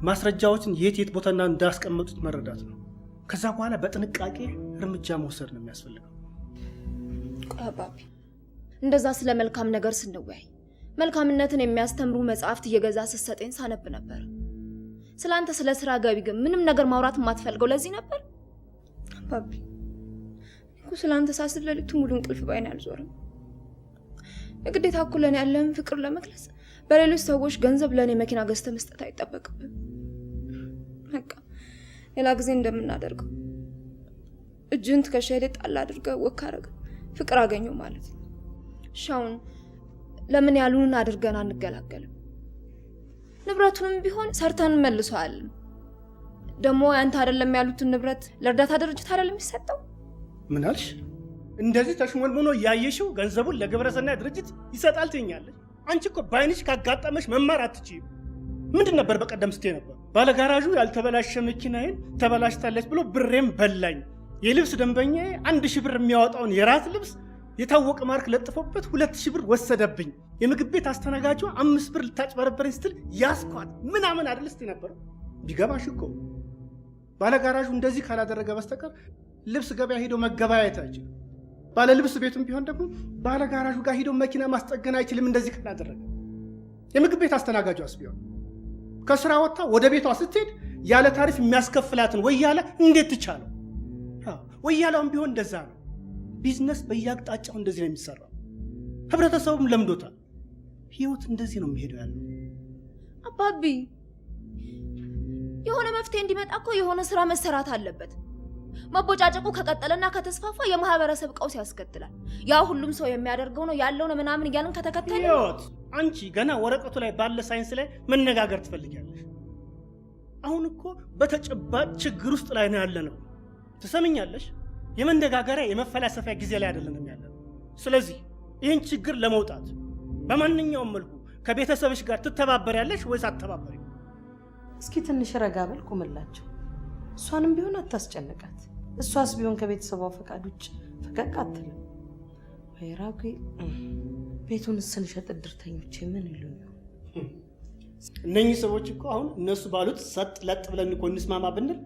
ማስረጃዎችን የት የት ቦታና እንዳስቀመጡት መረዳት ነው። ከዛ በኋላ በጥንቃቄ እርምጃ መውሰድ ነው የሚያስፈልገው። ቆይ አባቢ፣ እንደዛ ስለ መልካም ነገር ስንወያይ መልካምነትን የሚያስተምሩ መጽሐፍት እየገዛ ስትሰጠኝ ሳነብ ነበር። ስላንተ ስለ ስራ ገቢ ግን ምንም ነገር ማውራት የማትፈልገው ለዚህ ነበር? አባቢ እኮ ስላንተ ሳስብ ለሊቱ ሙሉ እንቅልፍ ባይን አልዞርም። የግዴታ እኮ ለኔ ያለህን ፍቅር ለመግለጽ በሌሎች ሰዎች ገንዘብ ለኔ መኪና ገዝተህ መስጠት አይጠበቅብህም። በቃ ሌላ ጊዜ እንደምናደርገው እጅህን ትከሻዬ ላይ ጣል አድርገህ ወክ አደረግህ ፍቅር አገኘው ማለት ነው። እሺ አሁን ለምን ያሉንን አድርገን አንገላገልም? ንብረቱንም ቢሆን ሰርተን መልሰዋል። ደግሞ ያንተ አይደለም ያሉትን ንብረት ለእርዳታ ድርጅት አይደለም የሚሰጠው? ምን አልሽ? እንደዚህ ተሽሞንሙኖ ያየሽው ገንዘቡን ለግብረሰናይ ድርጅት ይሰጣል ትይኛለሽ? አንቺ እኮ ባይንሽ ካጋጠመሽ መማር አትችይም። ምንድን ነበር በቀደም ስትይ ነበር? ባለጋራዡ ያልተበላሸ መኪናዬን ተበላሽታለች ብሎ ብሬም በላኝ። የልብስ ደንበኛዬ 1000 ብር የሚያወጣውን የራት ልብስ የታወቀ ማርክ ለጥፎበት 2000 ብር ወሰደብኝ። የምግብ ቤት አስተናጋጇ 5 ብር ልታጭበረበረኝ ስትል ያስኳት ምናምን አይደል ስትይ ነበር? ቢገባሽ እኮ ባለጋራዡ እንደዚህ ካላደረገ በስተቀር ልብስ ገበያ ሄዶ መገበያየት አይችልም። ባለ ልብስ ቤቱም ቢሆን ደግሞ ባለጋራዡ ጋር ሄዶ መኪና ማስጠገን አይችልም እንደዚህ ካላደረገ። የምግብ ቤት አስተናጋጇስ ቢሆን ከስራ ወጥታ ወደ ቤቷ ስትሄድ ያለ ታሪፍ የሚያስከፍላትን ወያላ እንዴት ትቻለው? ወያላውም ቢሆን እንደዛ ነው። ቢዝነስ በየአቅጣጫው እንደዚህ ነው የሚሰራው። ህብረተሰቡም ለምዶታል። ህይወት እንደዚህ ነው የሚሄደው ያለው። አባቢ የሆነ መፍትሄ እንዲመጣ እኮ የሆነ ስራ መሰራት አለበት። መቦጫጨቁ ከቀጠለና ከተስፋፋ የማህበረሰብ ቀውስ ያስከትላል። ያ ሁሉም ሰው የሚያደርገው ነው ያለው ነው ምናምን እያልን ከተከተለ ህይወት፣ አንቺ ገና ወረቀቱ ላይ ባለ ሳይንስ ላይ መነጋገር ትፈልጊያለሽ። አሁን እኮ በተጨባጭ ችግር ውስጥ ላይ ነው ያለነው። ትሰምኛለሽ? የመነጋገሪያ የመፈላሰፊያ ጊዜ ላይ አይደለንም ያለነው። ስለዚህ ይህን ችግር ለመውጣት በማንኛውም መልኩ ከቤተሰብሽ ጋር ትተባበሪያለሽ ወይስ አትተባበሪም? እስኪ ትንሽ ረጋ በል ቁምላቸው። እሷንም ቢሆን አታስጨንቃት። እሷስ ቢሆን ከቤተሰቧ ፈቃድ ውጭ ፈቀቅ አትልም። ወይ ራጉኤል፣ ቤቱን ስንሸጥ እድርተኞቼ ምን ይሉኝ? እነኚህ ሰዎች እኮ አሁን እነሱ ባሉት ሰጥ ለጥ ብለን እኮ እንስማማ ብንል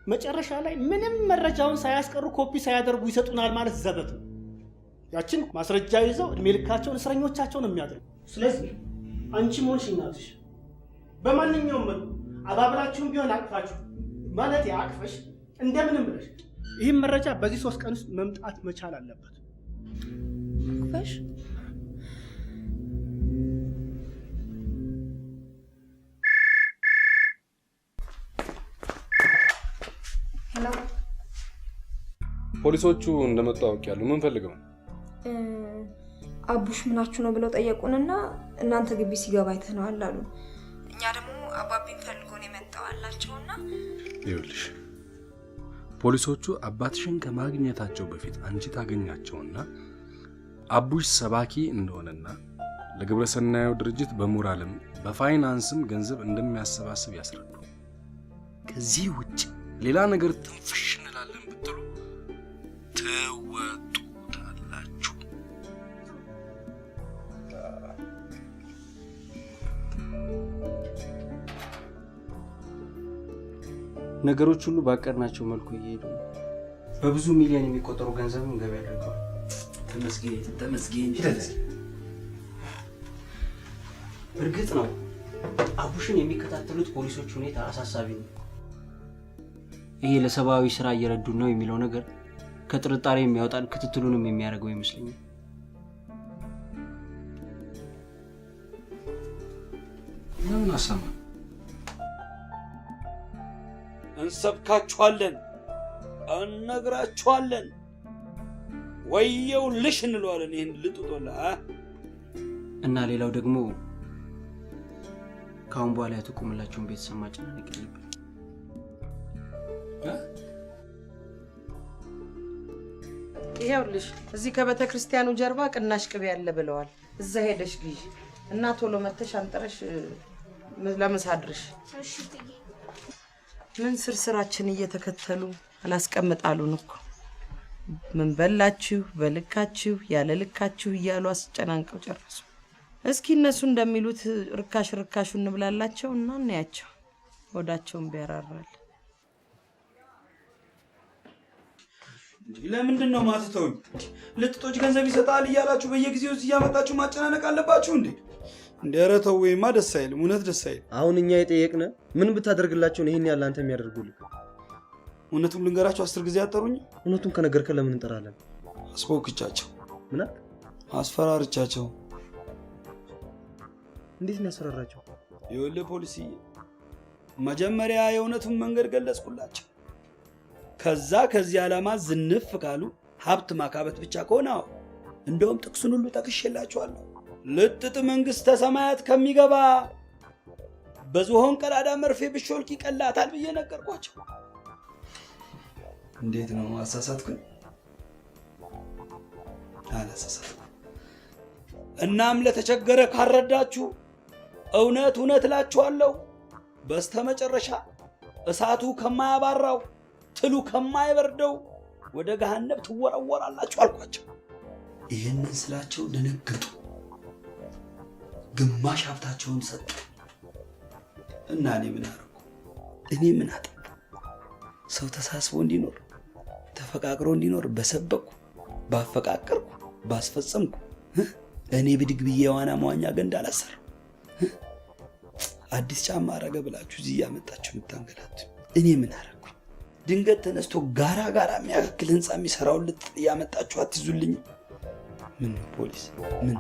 መጨረሻ ላይ ምንም መረጃውን ሳያስቀሩ ኮፒ ሳያደርጉ ይሰጡናል ማለት ዘበት ነው። ያችን ማስረጃ ይዘው እድሜ ልካቸውን እስረኞቻቸውን የሚያደርጉ። ስለዚህ አንቺም ሆንሽ እናትሽ በማንኛውም መልኩ አባብላችሁም ቢሆን አቅፋችሁ ማለት አቅፈሽ እንደምንም ብለሽ ይህም መረጃ በዚህ 3 ቀን ውስጥ መምጣት መቻል አለበት። አቅፈሽ hello፣ ፖሊሶቹ እንደመጡ አውቄያለሁ። ምን ፈልገው? አቡሽ ምናችሁ ነው ብለው ጠየቁንና እናንተ ግቢ ሲገባ አይተነዋል አሉ። እኛ ደግሞ አባቢን ፈልጎ ነው የመጣው አላቸውና፣ ይኸውልሽ ፖሊሶቹ አባትሽን ከማግኘታቸው በፊት አንቺ ታገኛቸውና አቡሽ ሰባኪ እንደሆነና ለግብረሰናዩ ድርጅት በሞራልም በፋይናንስም ገንዘብ እንደሚያሰባስብ ያስረዱ። ከዚህ ውጭ ሌላ ነገር ትንፍሽ እንላለን ብትሉ ትወጡታላችሁ። ነገሮች ሁሉ ባቀድናቸው መልኩ እየሄዱ ነው። በብዙ ሚሊዮን የሚቆጠሩ ገንዘብም ገቢ አድርገዋል። ተመስገን ተመስገን። እርግጥ ነው አቡሽን የሚከታተሉት ፖሊሶች ሁኔታ አሳሳቢ ነው። ይሄ ለሰብአዊ ስራ እየረዱ ነው የሚለው ነገር ከጥርጣሬ የሚያወጣን ክትትሉንም የሚያደርገው ይመስለኛል። ለምን አሰማ? እንሰብካችኋለን፣ እነግራችኋለን፣ ወየው ልሽ እንለዋለን። ይሄን ልጡጦላ እና ሌላው ደግሞ ካሁን በኋላ ያተቆምላችሁን ቤተሰብ ማጨናነቅ የለብንም። ይኸውልሽ እዚህ ከቤተ ክርስቲያኑ ጀርባ ቅናሽ ቅቤ ያለ ብለዋል። እዛ ሄደሽ ግዢ እና ቶሎ መተሽ አንጥረሽ ለምሳ አድርሽ። እሺ እትዬ። ምን ስርስራችን እየተከተሉ አላስቀምጣሉን እኮ። ምን በላችሁ፣ በልካችሁ፣ ያለ ልካችሁ እያሉ አስጨናንቀው ጨረሱ። እስኪ እነሱ እንደሚሉት ርካሽ ርካሹን እንብላላቸው እና እናያቸው። ሆዳቸውን ቢያራራል። ለምንድን ነው ማትተውኝ? ልጥጦች ገንዘብ ይሰጣል እያላችሁ በየጊዜው እዚህ እያመጣችሁ ማጨናነቅ አለባችሁ እንዴ? እንዴ ኧረ ተው፣ ወይማ ደስ አይልም። እውነት ደስ አይልም። አሁን እኛ የጠየቅነ ምን ብታደርግላቸው ነው ይሄን ያህል አንተ የሚያደርጉልህ? እውነቱን ልንገራችሁ 10 ጊዜ አጠሩኝ። እውነቱን ከነገርከን ለምን እንጠራለን? አስቦክቻቸው። ምን አልክ? አስፈራርቻቸው። እንዴት ነው ያስፈራራቸው? ይኸውልህ ፖሊስዬ፣ መጀመሪያ የእውነቱን መንገድ ገለጽኩላቸው። ከዛ ከዚህ ዓላማ ዝንፍ ካሉ ሀብት ማካበት ብቻ ከሆነ አዎ፣ እንደውም ጥቅሱን ሁሉ ጠቅሼላችኋለሁ። ልጥጥ መንግስተ ሰማያት ከሚገባ በዝሆን ቀዳዳ መርፌ ብሾልክ ይቀላታል ብዬ ነገርኳቸው። እንዴት ነው አሳሳትኩኝ? አላሳሳትኩም። እናም ለተቸገረ ካረዳችሁ እውነት እውነት እላችኋለሁ በስተመጨረሻ እሳቱ ከማያባራው ትሉ ከማይበርደው ወደ ገሃነም ትወረወራላችሁ አልኳቸው። ይህንን ስላቸው ደነገጡ። ግማሽ ሀብታቸውን ሰጡ። እና እኔ ምን አደረኩ? እኔ ምን አጠፋሁ? ሰው ተሳስቦ እንዲኖር ተፈቃቅሮ እንዲኖር በሰበኩ፣ ባፈቃቀርኩ፣ ባስፈጸምኩ እኔ ብድግ ብዬ የዋና መዋኛ ገንዳ አላሰራሁ። አዲስ ጫማ አረገ ብላችሁ እዚህ እያመጣችሁ የምታንገላቱ እኔ ምን አደረኩኝ? ድንገት ተነስቶ ጋራ ጋራ የሚያክል ህንፃ የሚሰራውን ልጥ እያመጣችሁ አትይዙልኝ። ምን ነው ፖሊስ? ምን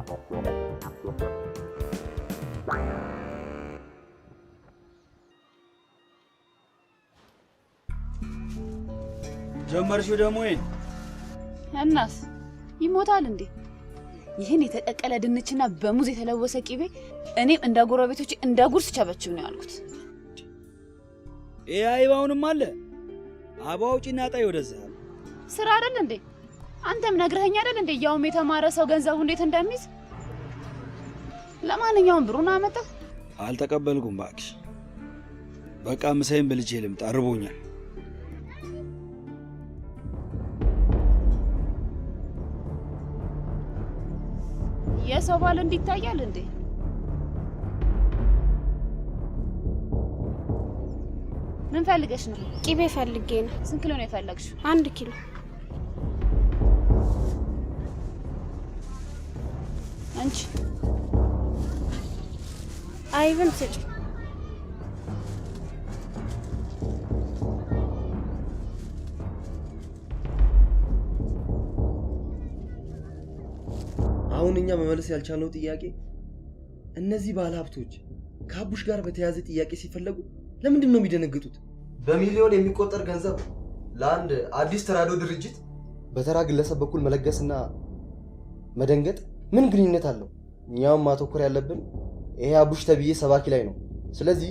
ጀመርሽው ደግሞ ይሄን? እናስ ይሞታል እንዴ? ይህን የተቀቀለ ድንችና በሙዝ የተለወሰ ቅቤ እኔም እንደ ጎረቤቶቼ እንደ ጉርስ ቸበችብ ነው ያልኩት። ይሄ አይባውንም አለ አባው ጭና ጣይ ወደዛ ስራ አይደል እንዴ? አንተም ነግረኸኝ አይደል እንዴ? ያውም የተማረ ሰው ገንዘቡ እንዴት እንደሚይዝ። ለማንኛውም ብሩን አመጣ? አልተቀበልኩም እባክሽ። በቃ ምሳዬን በልቼ ልምጣ፣ ርቦኛል። የሰው ባል እንዲታያል እንዴ? ምን ፈልገሽ ነው? ቅቤ ፈልጌ ነው። ስንት ኪሎ ነው የፈለግሽው? 1 ኪሎ። አንቺ አይብም ስጭ። አሁን እኛ መመለስ ያልቻልነው ጥያቄ እነዚህ ባለሀብቶች ከአቡሽ ጋር በተያያዘ ጥያቄ ሲፈለጉ ለምንድን ነው የሚደነግጡት? በሚሊዮን የሚቆጠር ገንዘብ ለአንድ አዲስ ተራድኦ ድርጅት በተራ ግለሰብ በኩል መለገስና መደንገጥ ምን ግንኙነት አለው? እኛም ማተኮር ያለብን ይሄ አቡሽ ተብዬ ሰባኪ ላይ ነው። ስለዚህ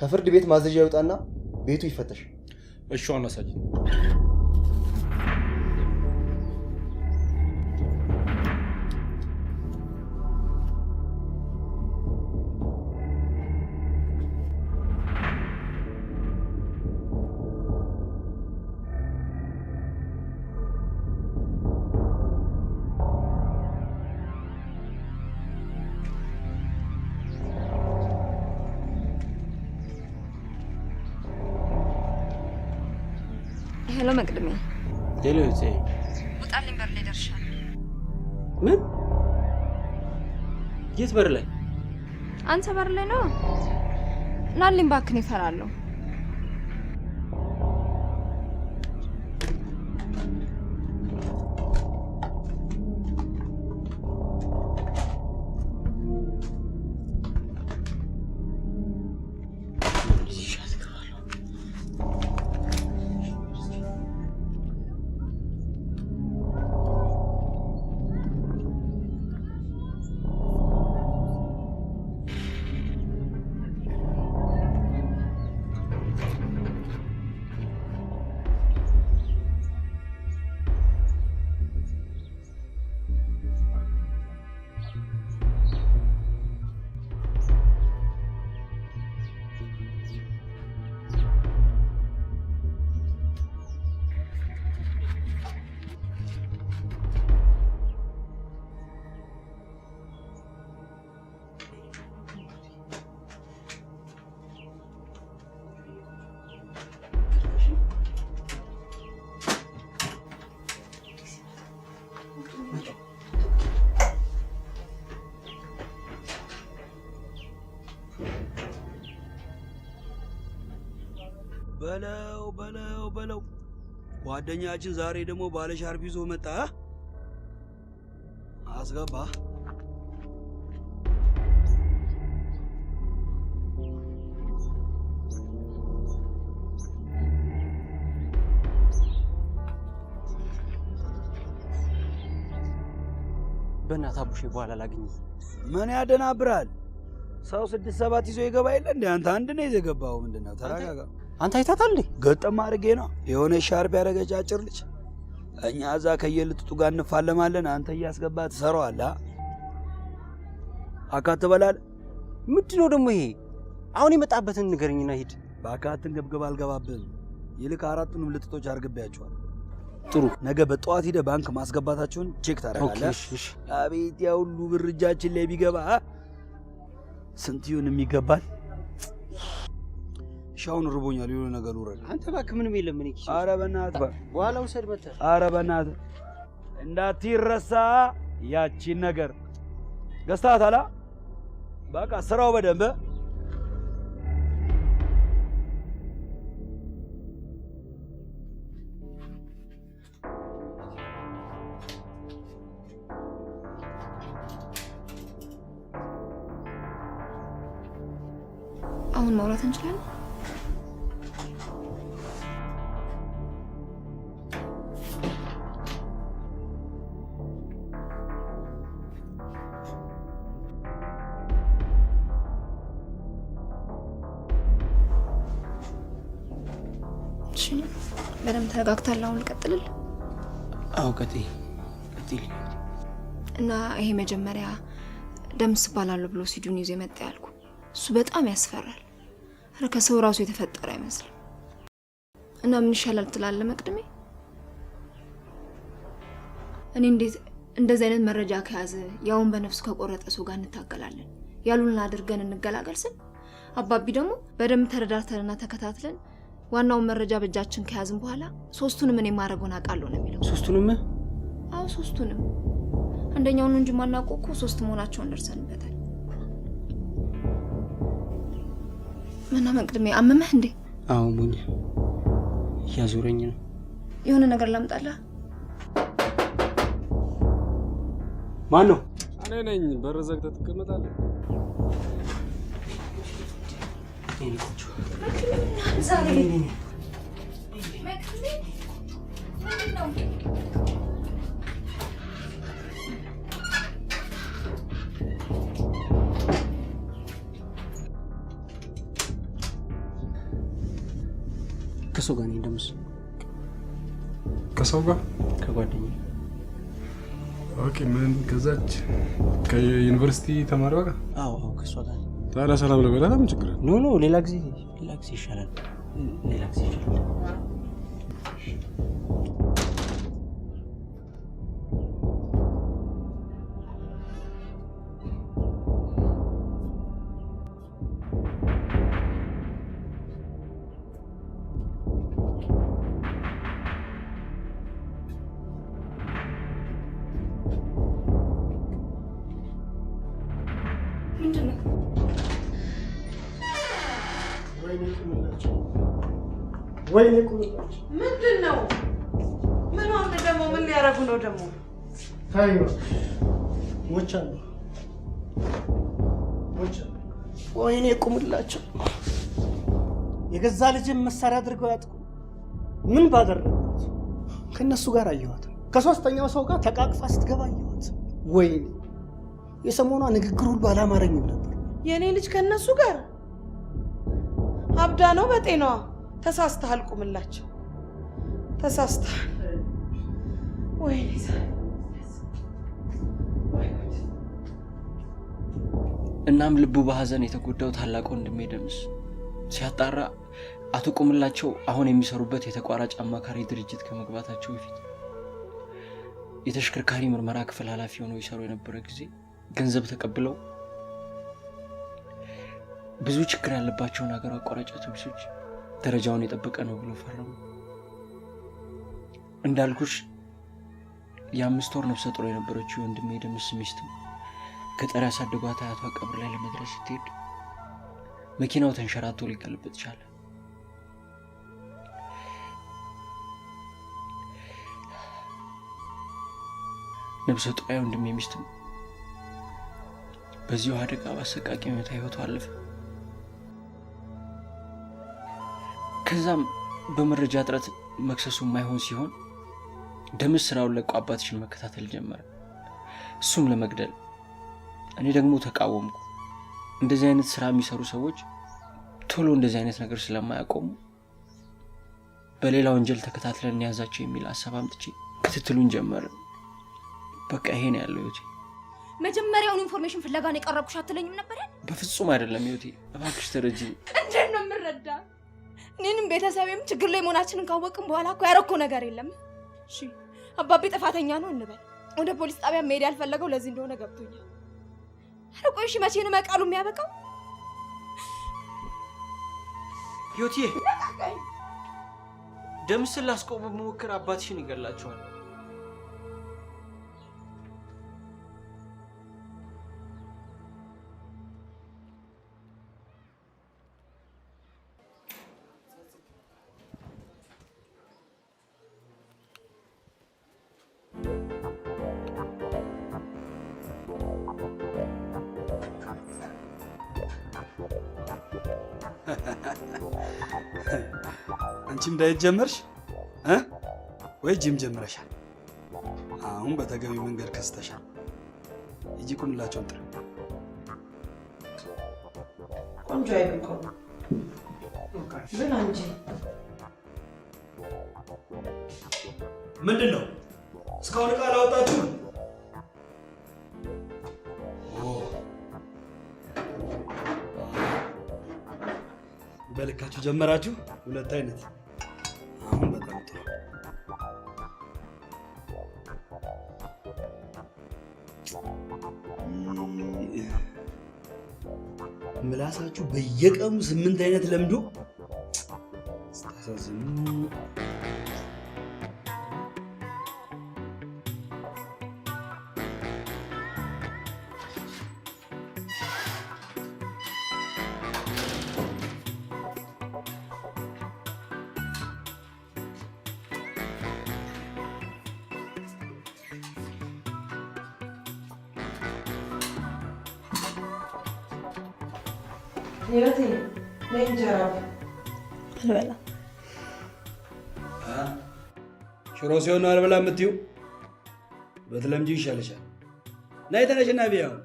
ከፍርድ ቤት ማዘዣ ይውጣና ቤቱ ይፈተሽ። እሺ ዋና ሳጅን። Hello መቅድሜ። Hello እቴ። ውጣልኝ፣ በር ላይ ደርሻለሁ። ምን? የት በር ላይ? አንተ በር ላይ ነው። ናልኝ እባክህን፣ እፈራለሁ። በለው በለው በለው፣ ጓደኛችን ዛሬ ደግሞ ባለ ሻርፕ ይዞ መጣ። አስገባ። በእናትህ አቡሼ በኋላ ላግኝህ። ምን ያደናብራል? ሰው 6 7 ይዞ ይገባ የለ እንዴ? አንተ አንድ ነው ይዘህ የገባኸው። ምንድን ነው? ተረጋጋ። አንተ አይታታል እንዴ? ገጠም አድርጌ ነው የሆነ ሻርፕ ያደረገች አጭር ልጅ። እኛ እዛ ከየልጥጡ ጋር እንፋለማለን፣ አንተ እያስገባ ትሰራዋለህ። አካት ትበላለህ። ምንድን ነው ደግሞ ይሄ? አሁን የመጣበትን ንገረኝና ሂድ። በአካትን ግብግብ አልገባብህም። ይልቅ 4ቱንም ልጥጦች አርግቤያቸዋል። ጥሩ። ነገ በጠዋት ሂደህ ባንክ ማስገባታቸውን check ታደርጋለህ። እሺ። አቤት ያ ሁሉ ብር እጃችን ላይ ቢገባ ስንት ይሁን የሚገባል? ሻውን ርቦኛል፣ የሆነ ነገር ውረድ። አንተ እባክህ ምንም የለም። እኔ ኪስ ኧረ በእናትህ በኋላ ውሰድ መተህ። ኧረ በእናትህ እንዳትረሳ ያቺን ነገር ገዝተሃታል? በቃ ስራው በደንብ። አሁን ማውራት እንችላለን? እሺ፣ በደንብ ተረጋግተሃል? አሁን ልቀጥልል? አዎ ቀጥይ ቀጥይ። እና ይሄ መጀመሪያ ደምስ እባላለሁ ብሎ ሲዱን ይዞ የመጣ ያልኩ እሱ በጣም ያስፈራል። ኧረ ከሰው ራሱ የተፈጠረ አይመስልም። እና ምን ይሻላል ትላለህ መቅድሜ? እኔ እንዴት እንደዚህ አይነት መረጃ ከያዘ ያውን በነፍሱ ከቆረጠ ሰው ጋር እንታገላለን ያሉን አድርገን እንገላገል ስል አባቢ ደግሞ በደንብ ተረዳርተንና ተከታትለን ዋናውን መረጃ በእጃችን ከያዝን በኋላ ሶስቱንም እኔ ማድረጉን አውቃለሁ ነው የሚለው። ሶስቱንም? አዎ ሶስቱንም። አንደኛውን እንጂ ማናውቀው እኮ ሶስት መሆናቸውን ደርሰንበታል። ምነው መቅድሜ አመመህ እንዴ? አዎ ሙኝ እያዞረኝ ነው። የሆነ ነገር ላምጣልህ? ማን ነው? እኔ ነኝ። በር ዘግተህ ትቀመጣለህ። ከሰው ጋር ነኝ ደምስ። ከሰው ጋር? ከጓደኛዬ። Okay። ምን ከዛች ከዩኒቨርሲቲ ተማሪዋ ጋር? አዎ አዎ፣ ከሷ ጋር። ታዲያ ሰላም ልበላት? ምን ችግር አለ? No no፣ ሌላ ጊዜ ይሻላል። ሌላ ጊዜ ይሻላል። ወይኔ ቁምላቸው! ምንድን ነው? ምን ሆነ ደግሞ? ምን ሊያደርጉ ነው ደግሞ? ታዩ ሞቻለሁ፣ ሞቻለሁ። ወይኔ ቁምላቸው! የገዛ ልጅን መሳሪያ አድርገው ያጥቁ። ምን ባደረጉት? ከእነሱ ጋር አየኋት። ከሶስተኛው ሰው ጋር ተቃቅፋ ስትገባ አየኋት። ወይኔ የሰሞኗ ንግግር ሁሉ አላማረኝም ነበር። የእኔ ልጅ ከእነሱ ጋር አብዳ ነው በጤናዋ? ተሳስተሃል ቁምላቸው፣ ተሳስተሃል። ወይኔ እናም ልቡ በሀዘን የተጎዳው ታላቅ ወንድሜ ደምስ ሲያጣራ አቶ ቁምላቸው አሁን የሚሰሩበት የተቋራጭ አማካሪ ድርጅት ከመግባታቸው በፊት የተሽከርካሪ ምርመራ ክፍል ኃላፊ ሆነው ይሰሩ የነበረ ጊዜ ገንዘብ ተቀብለው ብዙ ችግር ያለባቸውን ሀገር አቋራጭ አውቶቡሶች ደረጃውን የጠበቀ ነው ብሎ ፈረሙ። እንዳልኩሽ የ5 ወር ነፍሰ ጡር የነበረችው ወንድሜ ደምስ ሚስትም ገጠር ያሳደጓት አያቷ ቀብር ላይ ለመድረስ ስትሄድ መኪናው ተንሸራቶ ሊገለበጥ ቻለ። ነፍሰ ጡሯ ወንድሜ ሚስትም በዚሁ አደጋ በአሰቃቂ ሁኔታ ህይወቷ አለፈ። ከዛም በመረጃ እጥረት መክሰሱ የማይሆን ሲሆን ደምስ ስራውን ለቆ አባትሽን መከታተል ጀመረ። እሱም ለመግደል፣ እኔ ደግሞ ተቃወምኩ። እንደዚህ አይነት ስራ የሚሰሩ ሰዎች ቶሎ እንደዚህ አይነት ነገር ስለማያቆሙ በሌላ ወንጀል ተከታትለን እንያዛቸው የሚል ሀሳብ አምጥቼ ክትትሉን ጀመርን። በቃ ይሄ ነው ያለው ህይወቴ። መጀመሪያውን information ፍለጋ ነው የቀረብኩሽ አትለኝም ነበር? በፍጹም አይደለም ህይወቴ፣ እባክሽ ተረጂ። እንዴት ነው የምረዳ? እኔንም ቤተሰቤም ችግር ላይ መሆናችንን ካወቅን በኋላ እኮ ያረኮ ነገር የለም። እሺ አባቤ ጥፋተኛ ነው እንበል። ወደ ፖሊስ ጣቢያ መሄድ ያልፈለገው ለዚህ እንደሆነ ገብቶኛል። ኧረ ቆይ እሺ መቼ ነው መቃሉ የሚያበቃው? ህይወቴ ደምስን ላስቆም ብሞክር አባትሽን ይገላቸዋል። አንቺም diet ጀመርሽ ወይ ጂም ጀምረሻል? አሁን በተገቢ መንገድ ከስተሻል። እጂ ቁምላቸውን ጥሪ። ቆንጆ አይብ እኮ ነው። ብላ እንጂ። ምንድን ነው እስካሁን ዕቃ አላወጣችሁም? በልካችሁ ጀመራችሁ? ሁለት አይነት። አሁን በጣም ጥሩ። ምላሳችሁ በየቀኑ 8 አይነት ለምዶ ስታሳዝኑ። ህይወቴ ነይ እንጀራ አልበላም። ሽሮ ሲሆን ነው አልበላም የምትይው? ብትለምጂው ይሻልሻል። ነይ ተነሽና ብይ አሁን።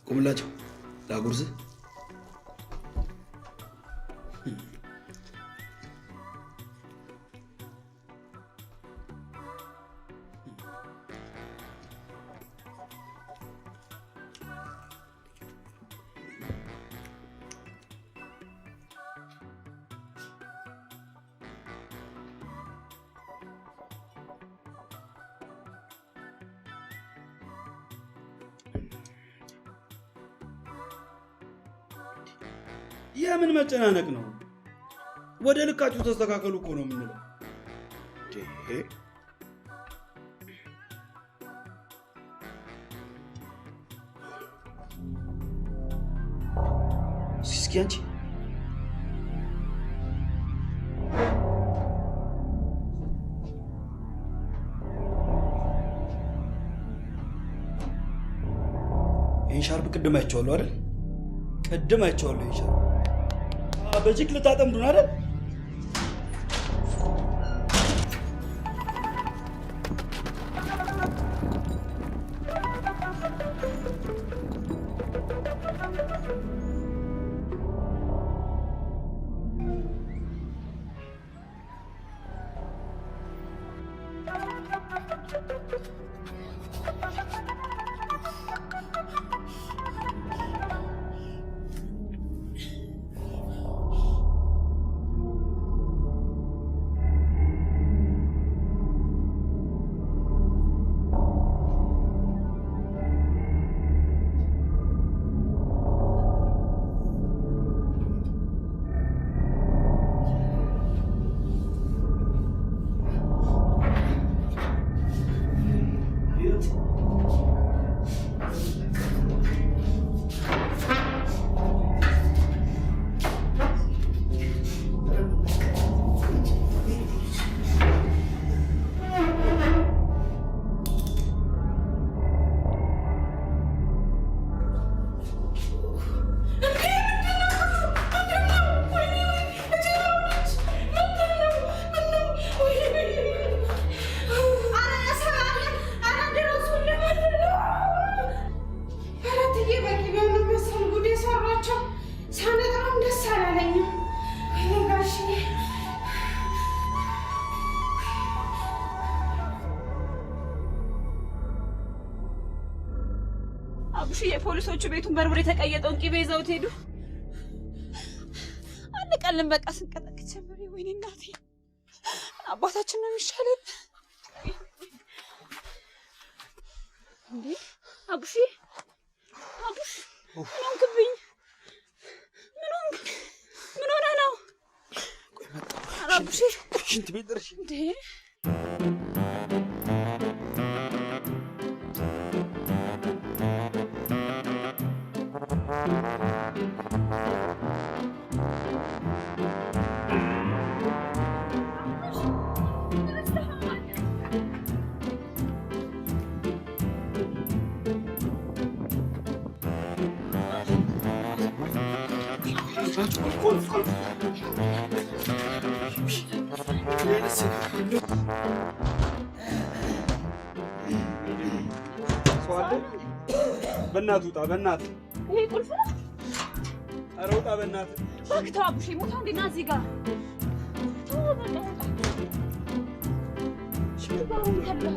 ቁምላቸው ላጉርስህ። የምን መጨናነቅ ነው? ወደ ልካችሁ ተስተካከሉ እኮ ነው የምንለው። እስኪ አንቺ ይህን ሻርፕ ቅድም አይቼዋለሁ አይደል? ቅድም አይቼዋለሁ ይህን ሻርፕ። በጅክ ልታጠምዱን አይደል? የፖሊሶቹ ቤቱን በርብሬ የተቀየጠውን ቂቤ ይዘውት ሄዱ። አንቀልም በቃ ስንቀጠቅጥ ጀምሬ። ወይኔ እናቴ አባታችን ነው የሚሻለን እንዴ? አቡሽ አቡሽ ምን ሆንክብኝ? ምን ሆንክ? ምን ሆነህ ነው? ኧረ አቡሽ ሽንት ቤት ደርሼ እንዴ በእናትህ ውጣ፣ በእናትህ ይሄ ቁልፍ ነው። ኧረ ውጣ በእናትህ። እባክህ ተው አቡሼ፣ ሞታ እንዴ ና እዚህ ጋር ተው፣ በቃ ውጣ። እከልልሃለሁ፣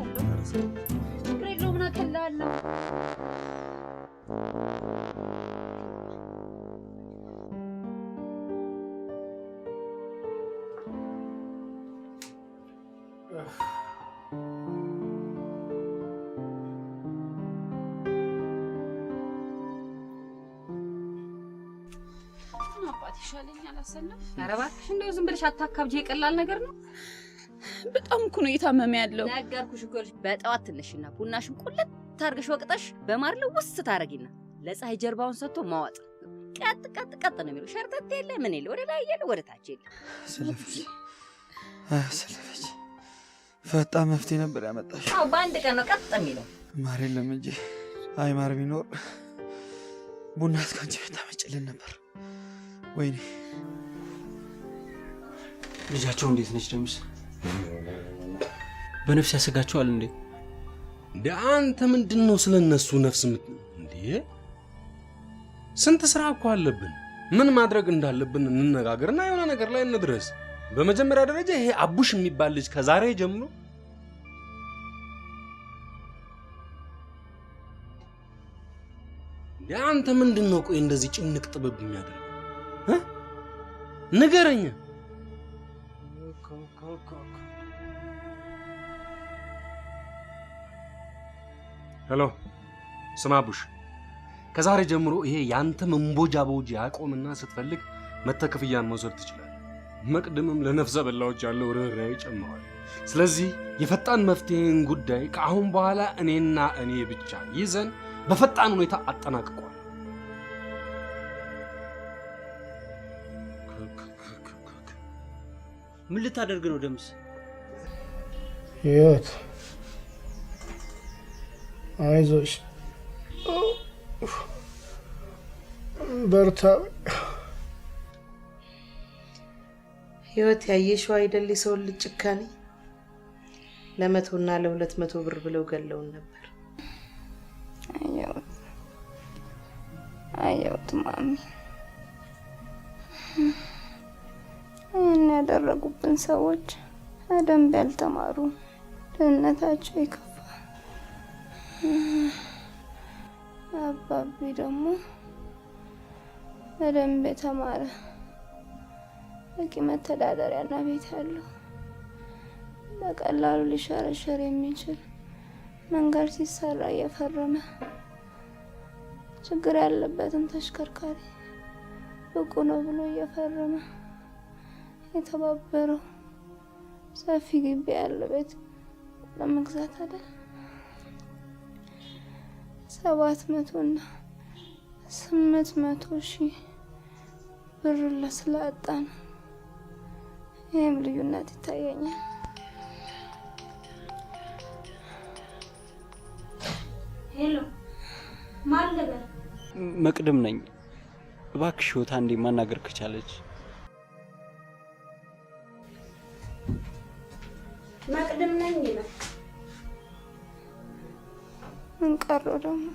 ችግር የለውም ና እከልልሃለሁ። መውጣት ይሻለኛል። አሰለፍ ኧረ እባክሽ እንደው ዝም ብለሽ አታካብጂ። የቀላል ነገር ነው። በጣም እኮ ነው እየታመመ ያለው። ነገርኩሽ እኮ ይኸውልሽ፣ በጠዋት ትነሽና ቡናሽን ቁልት ታርገሽ ወቅጠሽ በማር ልውስ ታረጊና ለፀሐይ ጀርባውን ሰጥቶ ማዋጥ ቀጥ ቀጥ ቀጥ ነው የሚለው። ሸርተት የለ ምን የለ፣ ወደ ላይ የለ ወደ ታች የለ። አሰለፈች፣ አሰለፈች። ፈጣን መፍትሄ ነበር ያመጣሽ። አዎ በአንድ ቀን ነው ቀጥ የሚለው። ማር የለም እንጂ አይ ማር ቢኖር ቡና እስከ አንቺ ቤት ታመጭልን ነበር። ወይኔ ልጃቸው እንዴት ነች ደምስ? በነፍስ ያሰጋቸዋል እንዴ? እንዴ አንተ ምንድነው ስለነሱ ነፍስ እንዴ? ስንት ስራ እኮ አለብን። ምን ማድረግ እንዳለብን እንነጋገርና የሆነ ነገር ላይ እንድረስ። በመጀመሪያ ደረጃ ይሄ አቡሽ የሚባል ልጅ ከዛሬ ጀምሮ እንዴ አንተ ምንድነው ቆይ እንደዚህ ጭንቅ ጥበብ የሚያደርግ ንገረኝ። Hello ስማ አቡሽ፣ ከዛሬ ጀምሮ ይሄ ያንተ መንቦጃቦጅ ያቆምና ስትፈልግ መተህ ክፍያን መውሰድ ትችላለህ። መቅድምም ለነፍሰ በላዎች ያለው ርኅራኄ ጨምሯል። ስለዚህ የፈጣን መፍትሄን ጉዳይ ከአሁን በኋላ እኔና እኔ ብቻ ይዘን በፈጣን ሁኔታ አጠናቅቋል። ምን ልታደርግ ነው ደምስ? ህይወት አይዞሽ፣ በርታ። ህይወት ያየሽው አይደል የሰውን ልጅ ጭካኔ? ለ100 እና ለ200 ብር ብለው ገለውን ነበር። አየሁት አየሁት ማሚ፣ ይህን ያደረጉብን ሰዎች በደንብ ያልተማሩ፣ ድህነታቸው የከፋ፣ አባቢ ደግሞ በደንብ የተማረ በቂ መተዳደሪያና ቤት ያለው በቀላሉ ሊሸረሸር የሚችል መንገድ ሲሰራ እየፈረመ ችግር ያለበትን ተሽከርካሪ ብቁ ነው ብሎ እየፈረመ የተባበረው ሰፊ ግቢ ያለው ቤት ለመግዛት አይደል 700 እና 800 ሺህ ብር ስላጣ ነው። ይህም ልዩነት ይታየኛል። Hello ማን ልበል? መቅድም ነኝ። እባክሽ ህይወት አንዴ ማናገር ከቻለች። መቅድም ነኝ ይላል። ምን ቀረው ደግሞ?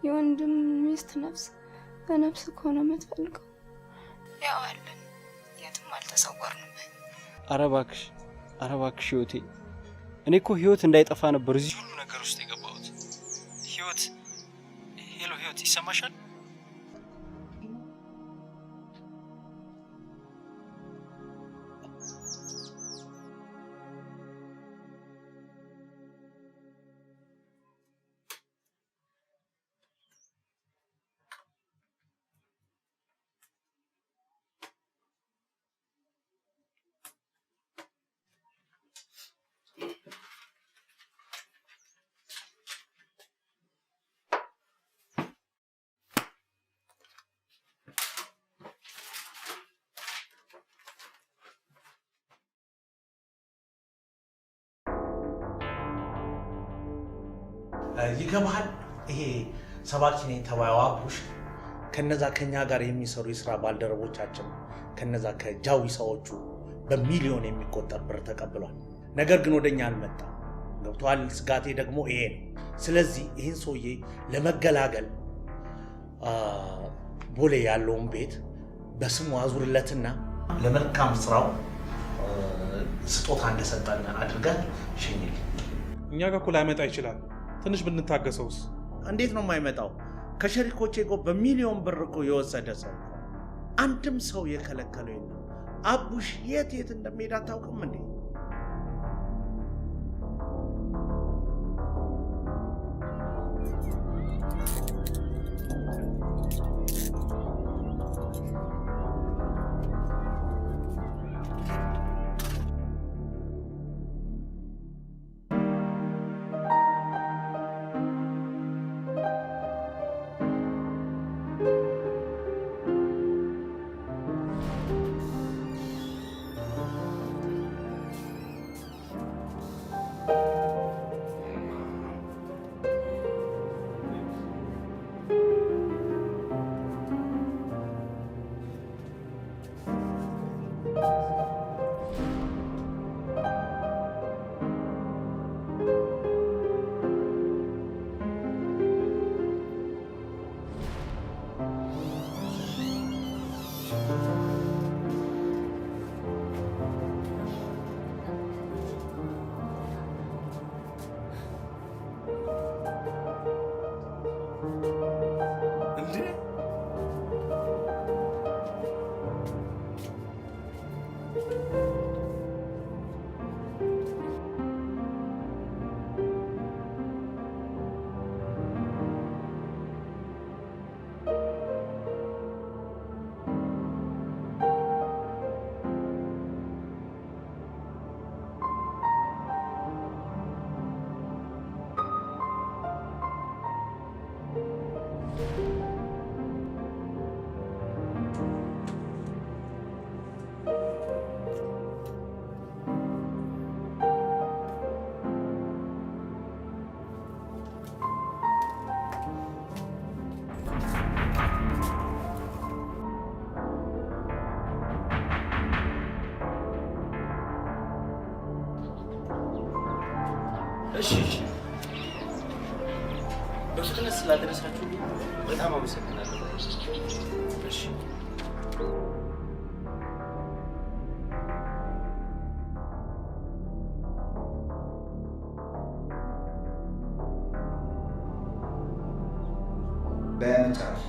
የወንድም ሚስት ነፍስ በነፍስ ከሆነ የምትፈልገው ያው አለን፣ የትም አልተሰወርንም። ኧረ እባክሽ፣ ኧረ እባክሽ ህይወቴ፣ እኔ እኮ ህይወት እንዳይጠፋ ነበር እዚህ ሁሉ ነገር ውስጥ የገባሁት። ህይወት፣ Hello ህይወት፣ ይሰማሻል? ይገባሃል። ይሄ ሰባኪ ነኝ ተባዩ አቡሽ ከነዛ ከኛ ጋር የሚሰሩ የስራ ባልደረቦቻችን ከነዛ ከጃዊ ሰዎቹ በሚሊዮን የሚቆጠር ብር ተቀብሏል። ነገር ግን ወደኛ አልመጣም። ገብቶሃል? ስጋቴ ደግሞ ይሄ ነው። ስለዚህ ይህን ሰውዬ ለመገላገል ቦሌ ያለውን ቤት በስሙ አዙርለትና ለመልካም ስራው ስጦታ እንደሰጠን አድርገህ ሸኝልኝ። እኛ ጋር እኮ ላይመጣ ይችላል። ትንሽ ብንታገሰውስ? እንዴት ነው የማይመጣው? ከሸሪኮቼ እኮ በሚሊዮን ብር እኮ የወሰደ ሰው አንድም ሰው የከለከለው የለም። አቡሽ የት የት እንደሚሄድ አታውቅም እንዴ? እሺ እሺ፣ በፍጥነት ስላደረሳችሁ በጣም አመሰግናለሁ። እሺ። በመጨረሻ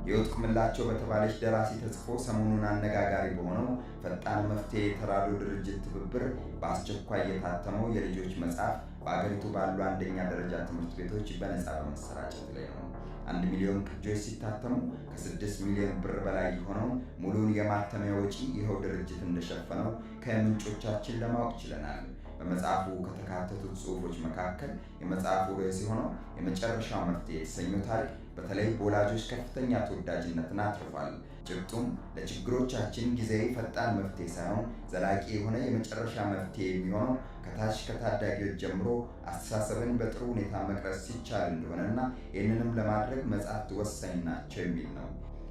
ሕይወት ቁምላቸው በተባለች ደራሲ ተጽፎ ሰሞኑን አነጋጋሪ በሆነው ፈጣን መፍትሄ የተራድኦ ድርጅት ትብብር በአስቸኳይ የታተመው የልጆች መጽሐፍ በአገሪቱ ባሉ አንደኛ ደረጃ ትምህርት ቤቶች በነፃ በመሰራጨት ላይ ነው። 1 ሚሊዮን ቅጂዎች ሲታተሙ ከ6 ሚሊዮን ብር በላይ የሆነውን ሙሉውን የማተሚያ ወጪ ይኸው ድርጅት እንደሸፈነው ከምንጮቻችን ለማወቅ ችለናል። በመጽሐፉ ከተካተቱት ጽሑፎች መካከል የመጽሐፉ ርዕስ የሆነው የመጨረሻው መፍትሄ የተሰኘው ታሪክ በተለይ በወላጆች ከፍተኛ ተወዳጅነትን አትርፏል። ጭብጡም ለችግሮቻችን ጊዜያዊ ፈጣን መፍትሄ ሳይሆን ዘላቂ የሆነ የመጨረሻ መፍትሄ የሚሆነው ከታች ከታዳጊዎች ጀምሮ አስተሳሰብን በጥሩ ሁኔታ መቅረጽ ሲቻል እንደሆነና ይህንንም ለማድረግ መጽሐፍት ወሳኝ ናቸው የሚል ነው።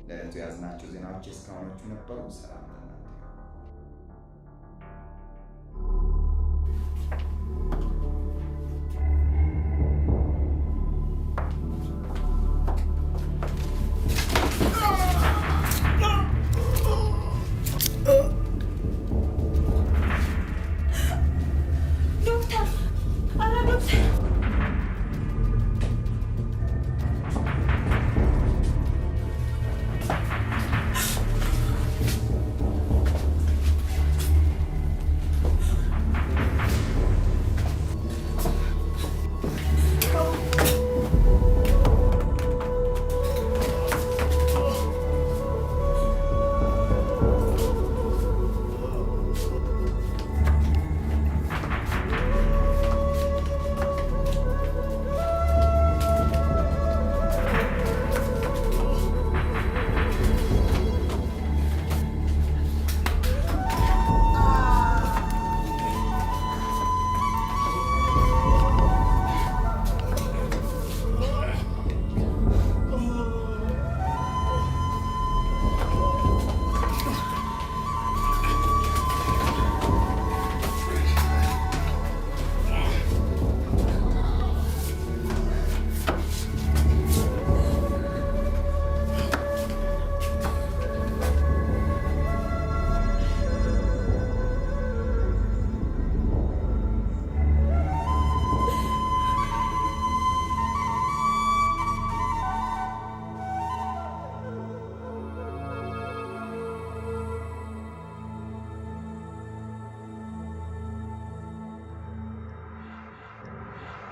ለዕለቱ የያዝናቸው ዜናዎች እስካሁኖቹ ነበሩ። ሰላም። ዶክተር! ኧረ ዶክተር!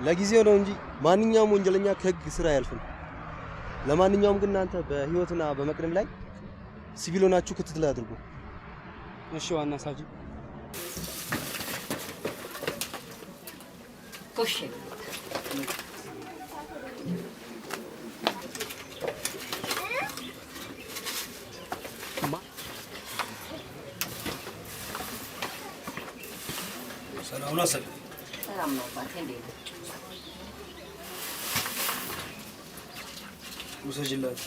ለጊዜው ነው እንጂ ማንኛውም ወንጀለኛ ከህግ ስራ አያልፍም። ለማንኛውም ግን እናንተ በህይወትና በመቅደም ላይ ሲቪል ሆናችሁ ክትትል አድርጉ። እሺ ዋና ሳጅን። ጎሽ። ሰላም ነው ሰላም። ሰላም ነው አባቴ፣ እንዴት ነህ? ውሰጂላት።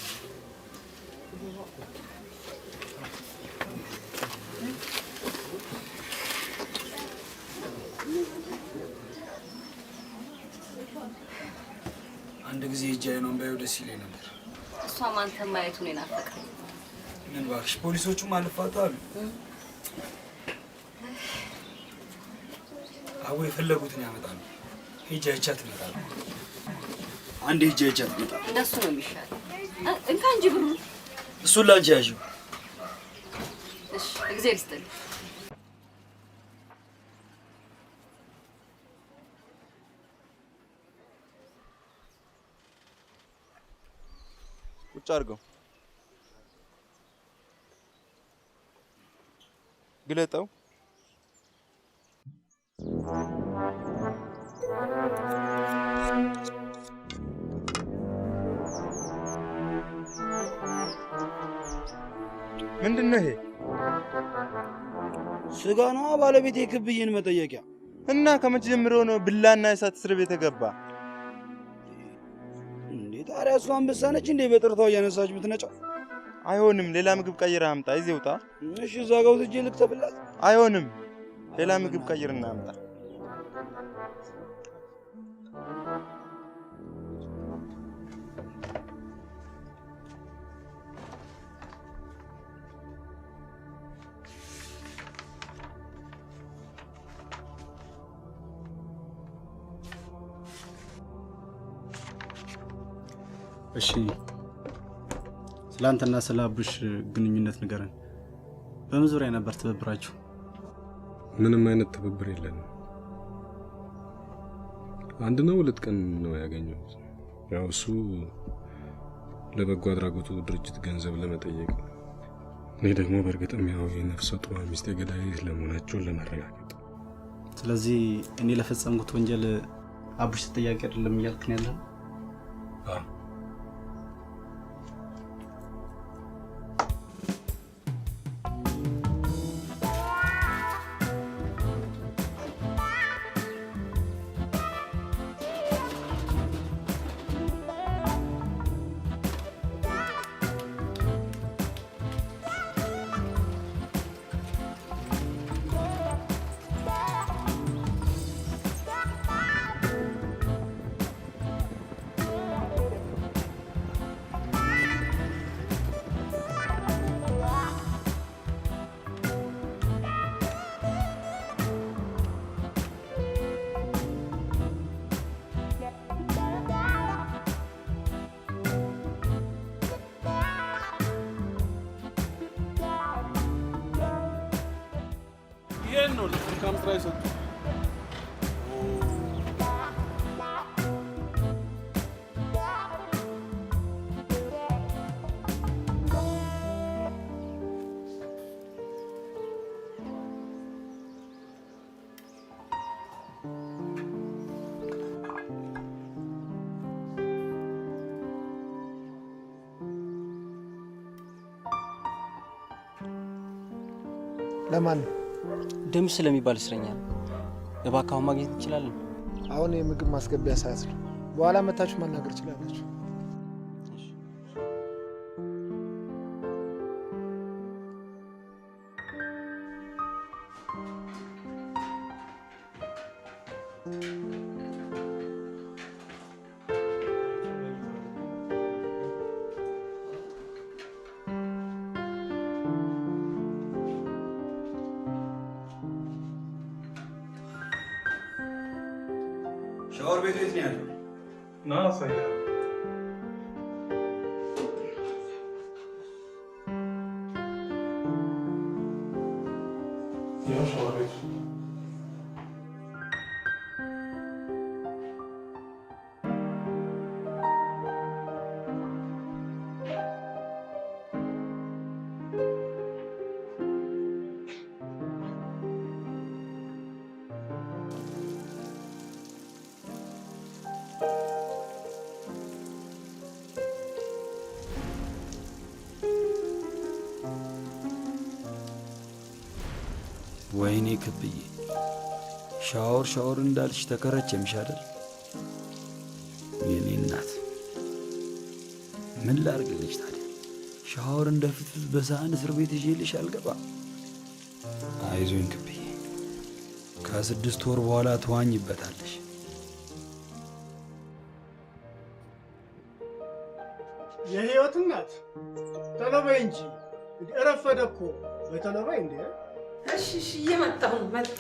አንድ ጊዜ ሂጅ አይኗን ባየው ደስ ይለኝ ነበር። እሷም አንተን ማየቱን የናፈቀው። ምን እባክሽ፣ ፖሊሶቹም አልፋታ አሉ። አቦ የፈለጉትን ያመጣሉ። ሂጅ አይቻት እመጣለሁ። አንዴ ሂጅ አይቻት እመጣለሁ። እንደሱ ነው የሚሻለው። እንካ እንጂ ብሩን። እሱን ላንቺ ያዢው። እሺ፣ እግዚአብሔር ይስጥልኝ። ቁጭ አድርገው፣ ግለጠው። ምንድን ነው ይሄ? ስጋ ነዋ ባለቤቴ፣ ክብዬን መጠየቂያ። እና ከመቼ ጀምሮ ነው ብላና እሳት እስር ቤት የገባ? እንዴ ታዲያ እሷ አንበሳ ነች እንዴ በጥርቷ እያነሳች የምትነጫው? አይሆንም፣ ሌላ ምግብ ቀይረህ አምጣ። ይዘህ ውጣ። እሺ እዛ ጋር ወስጄ ልክተፍላት። አይሆንም፣ ሌላ ምግብ ቀይርና አምጣ። እሺ፣ ስለ አንተና ስለ አቡሽ ግንኙነት ንገረን። በምን ዙሪያ ነበር ትብብራችሁ? ምንም አይነት ትብብር የለንም። አንድ ነው ሁለት ቀን ነው ያገኘሁት። ያው እሱ ለበጎ አድራጎቱ ድርጅት ገንዘብ ለመጠየቅ፣ እኔ ደግሞ በእርግጥም ያው የነፍሰ ጡሯ ሚስቴ ገዳይ ለመሆናቸውን ለማረጋገጥ። ስለዚህ እኔ ለፈጸምኩት ወንጀል አቡሽ ተጠያቂ አይደለም እያልክ ነው ያለኸው? አዎ። ይሄን ነው ለመልካም ስራ የሰጡ። ለማን ነው? ደምስ ስለሚባል እስረኛ ነው። እባክህ አሁን ማግኘት እንችላለን? አሁን የምግብ ማስገቢያ ሰዓት ነው። በኋላ መታችሁ ማናገር ትችላላችሁ። ሻወር ቤቱ የት ነው ያለው? ና አሳይሃለሁ። ይኸው ሻወር ቤቱ። ወይኔ ክብዬ፣ ሻወር ሻወር እንዳልሽ ተከረቸምሽ አይደል? የኔ እናት ምን ላርግልሽ ታዲያ? ሻወር እንደ ፍትፍት በሳህን እስር ቤት ይዤልሽ አልገባ። አይዞኝ ክብዬ፣ ከ6 ወር በኋላ ትዋኝበታለሽ። የህይወት እናት ቶሎ በይ እንጂ እረፈደ እኮ። በቶሎ በይ እንዴ። እሺ እሺ፣ እየመጣሁ ነው። መጣሁ።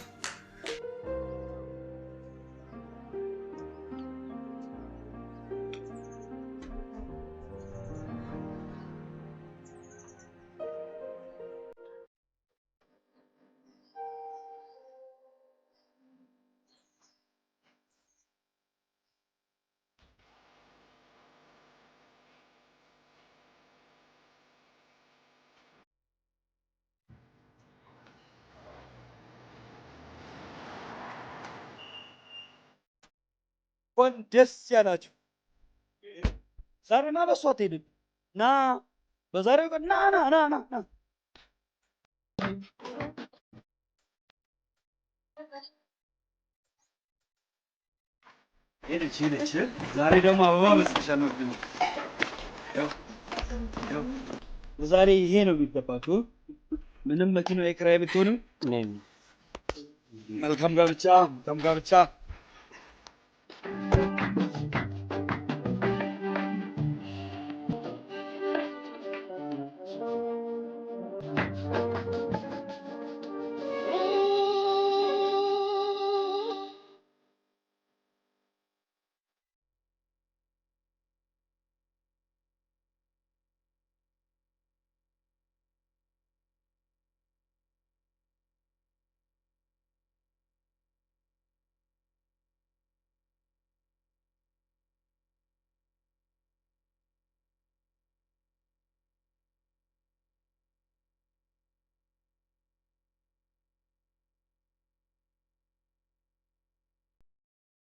እንኳን ደስ ያላችሁ። ዛሬማ በሷ አትሄድም። ና በዛሬው ቀን ና ና ና ና ና። ሄደች ሄደች። ዛሬ ደግሞ አበባ መስልሻል። ያው ዛሬ ይሄ ነው የሚገባችሁ። ምንም መኪናው የኪራይ ብትሆንም መልካም ጋብቻ፣ መልካም ጋብቻ።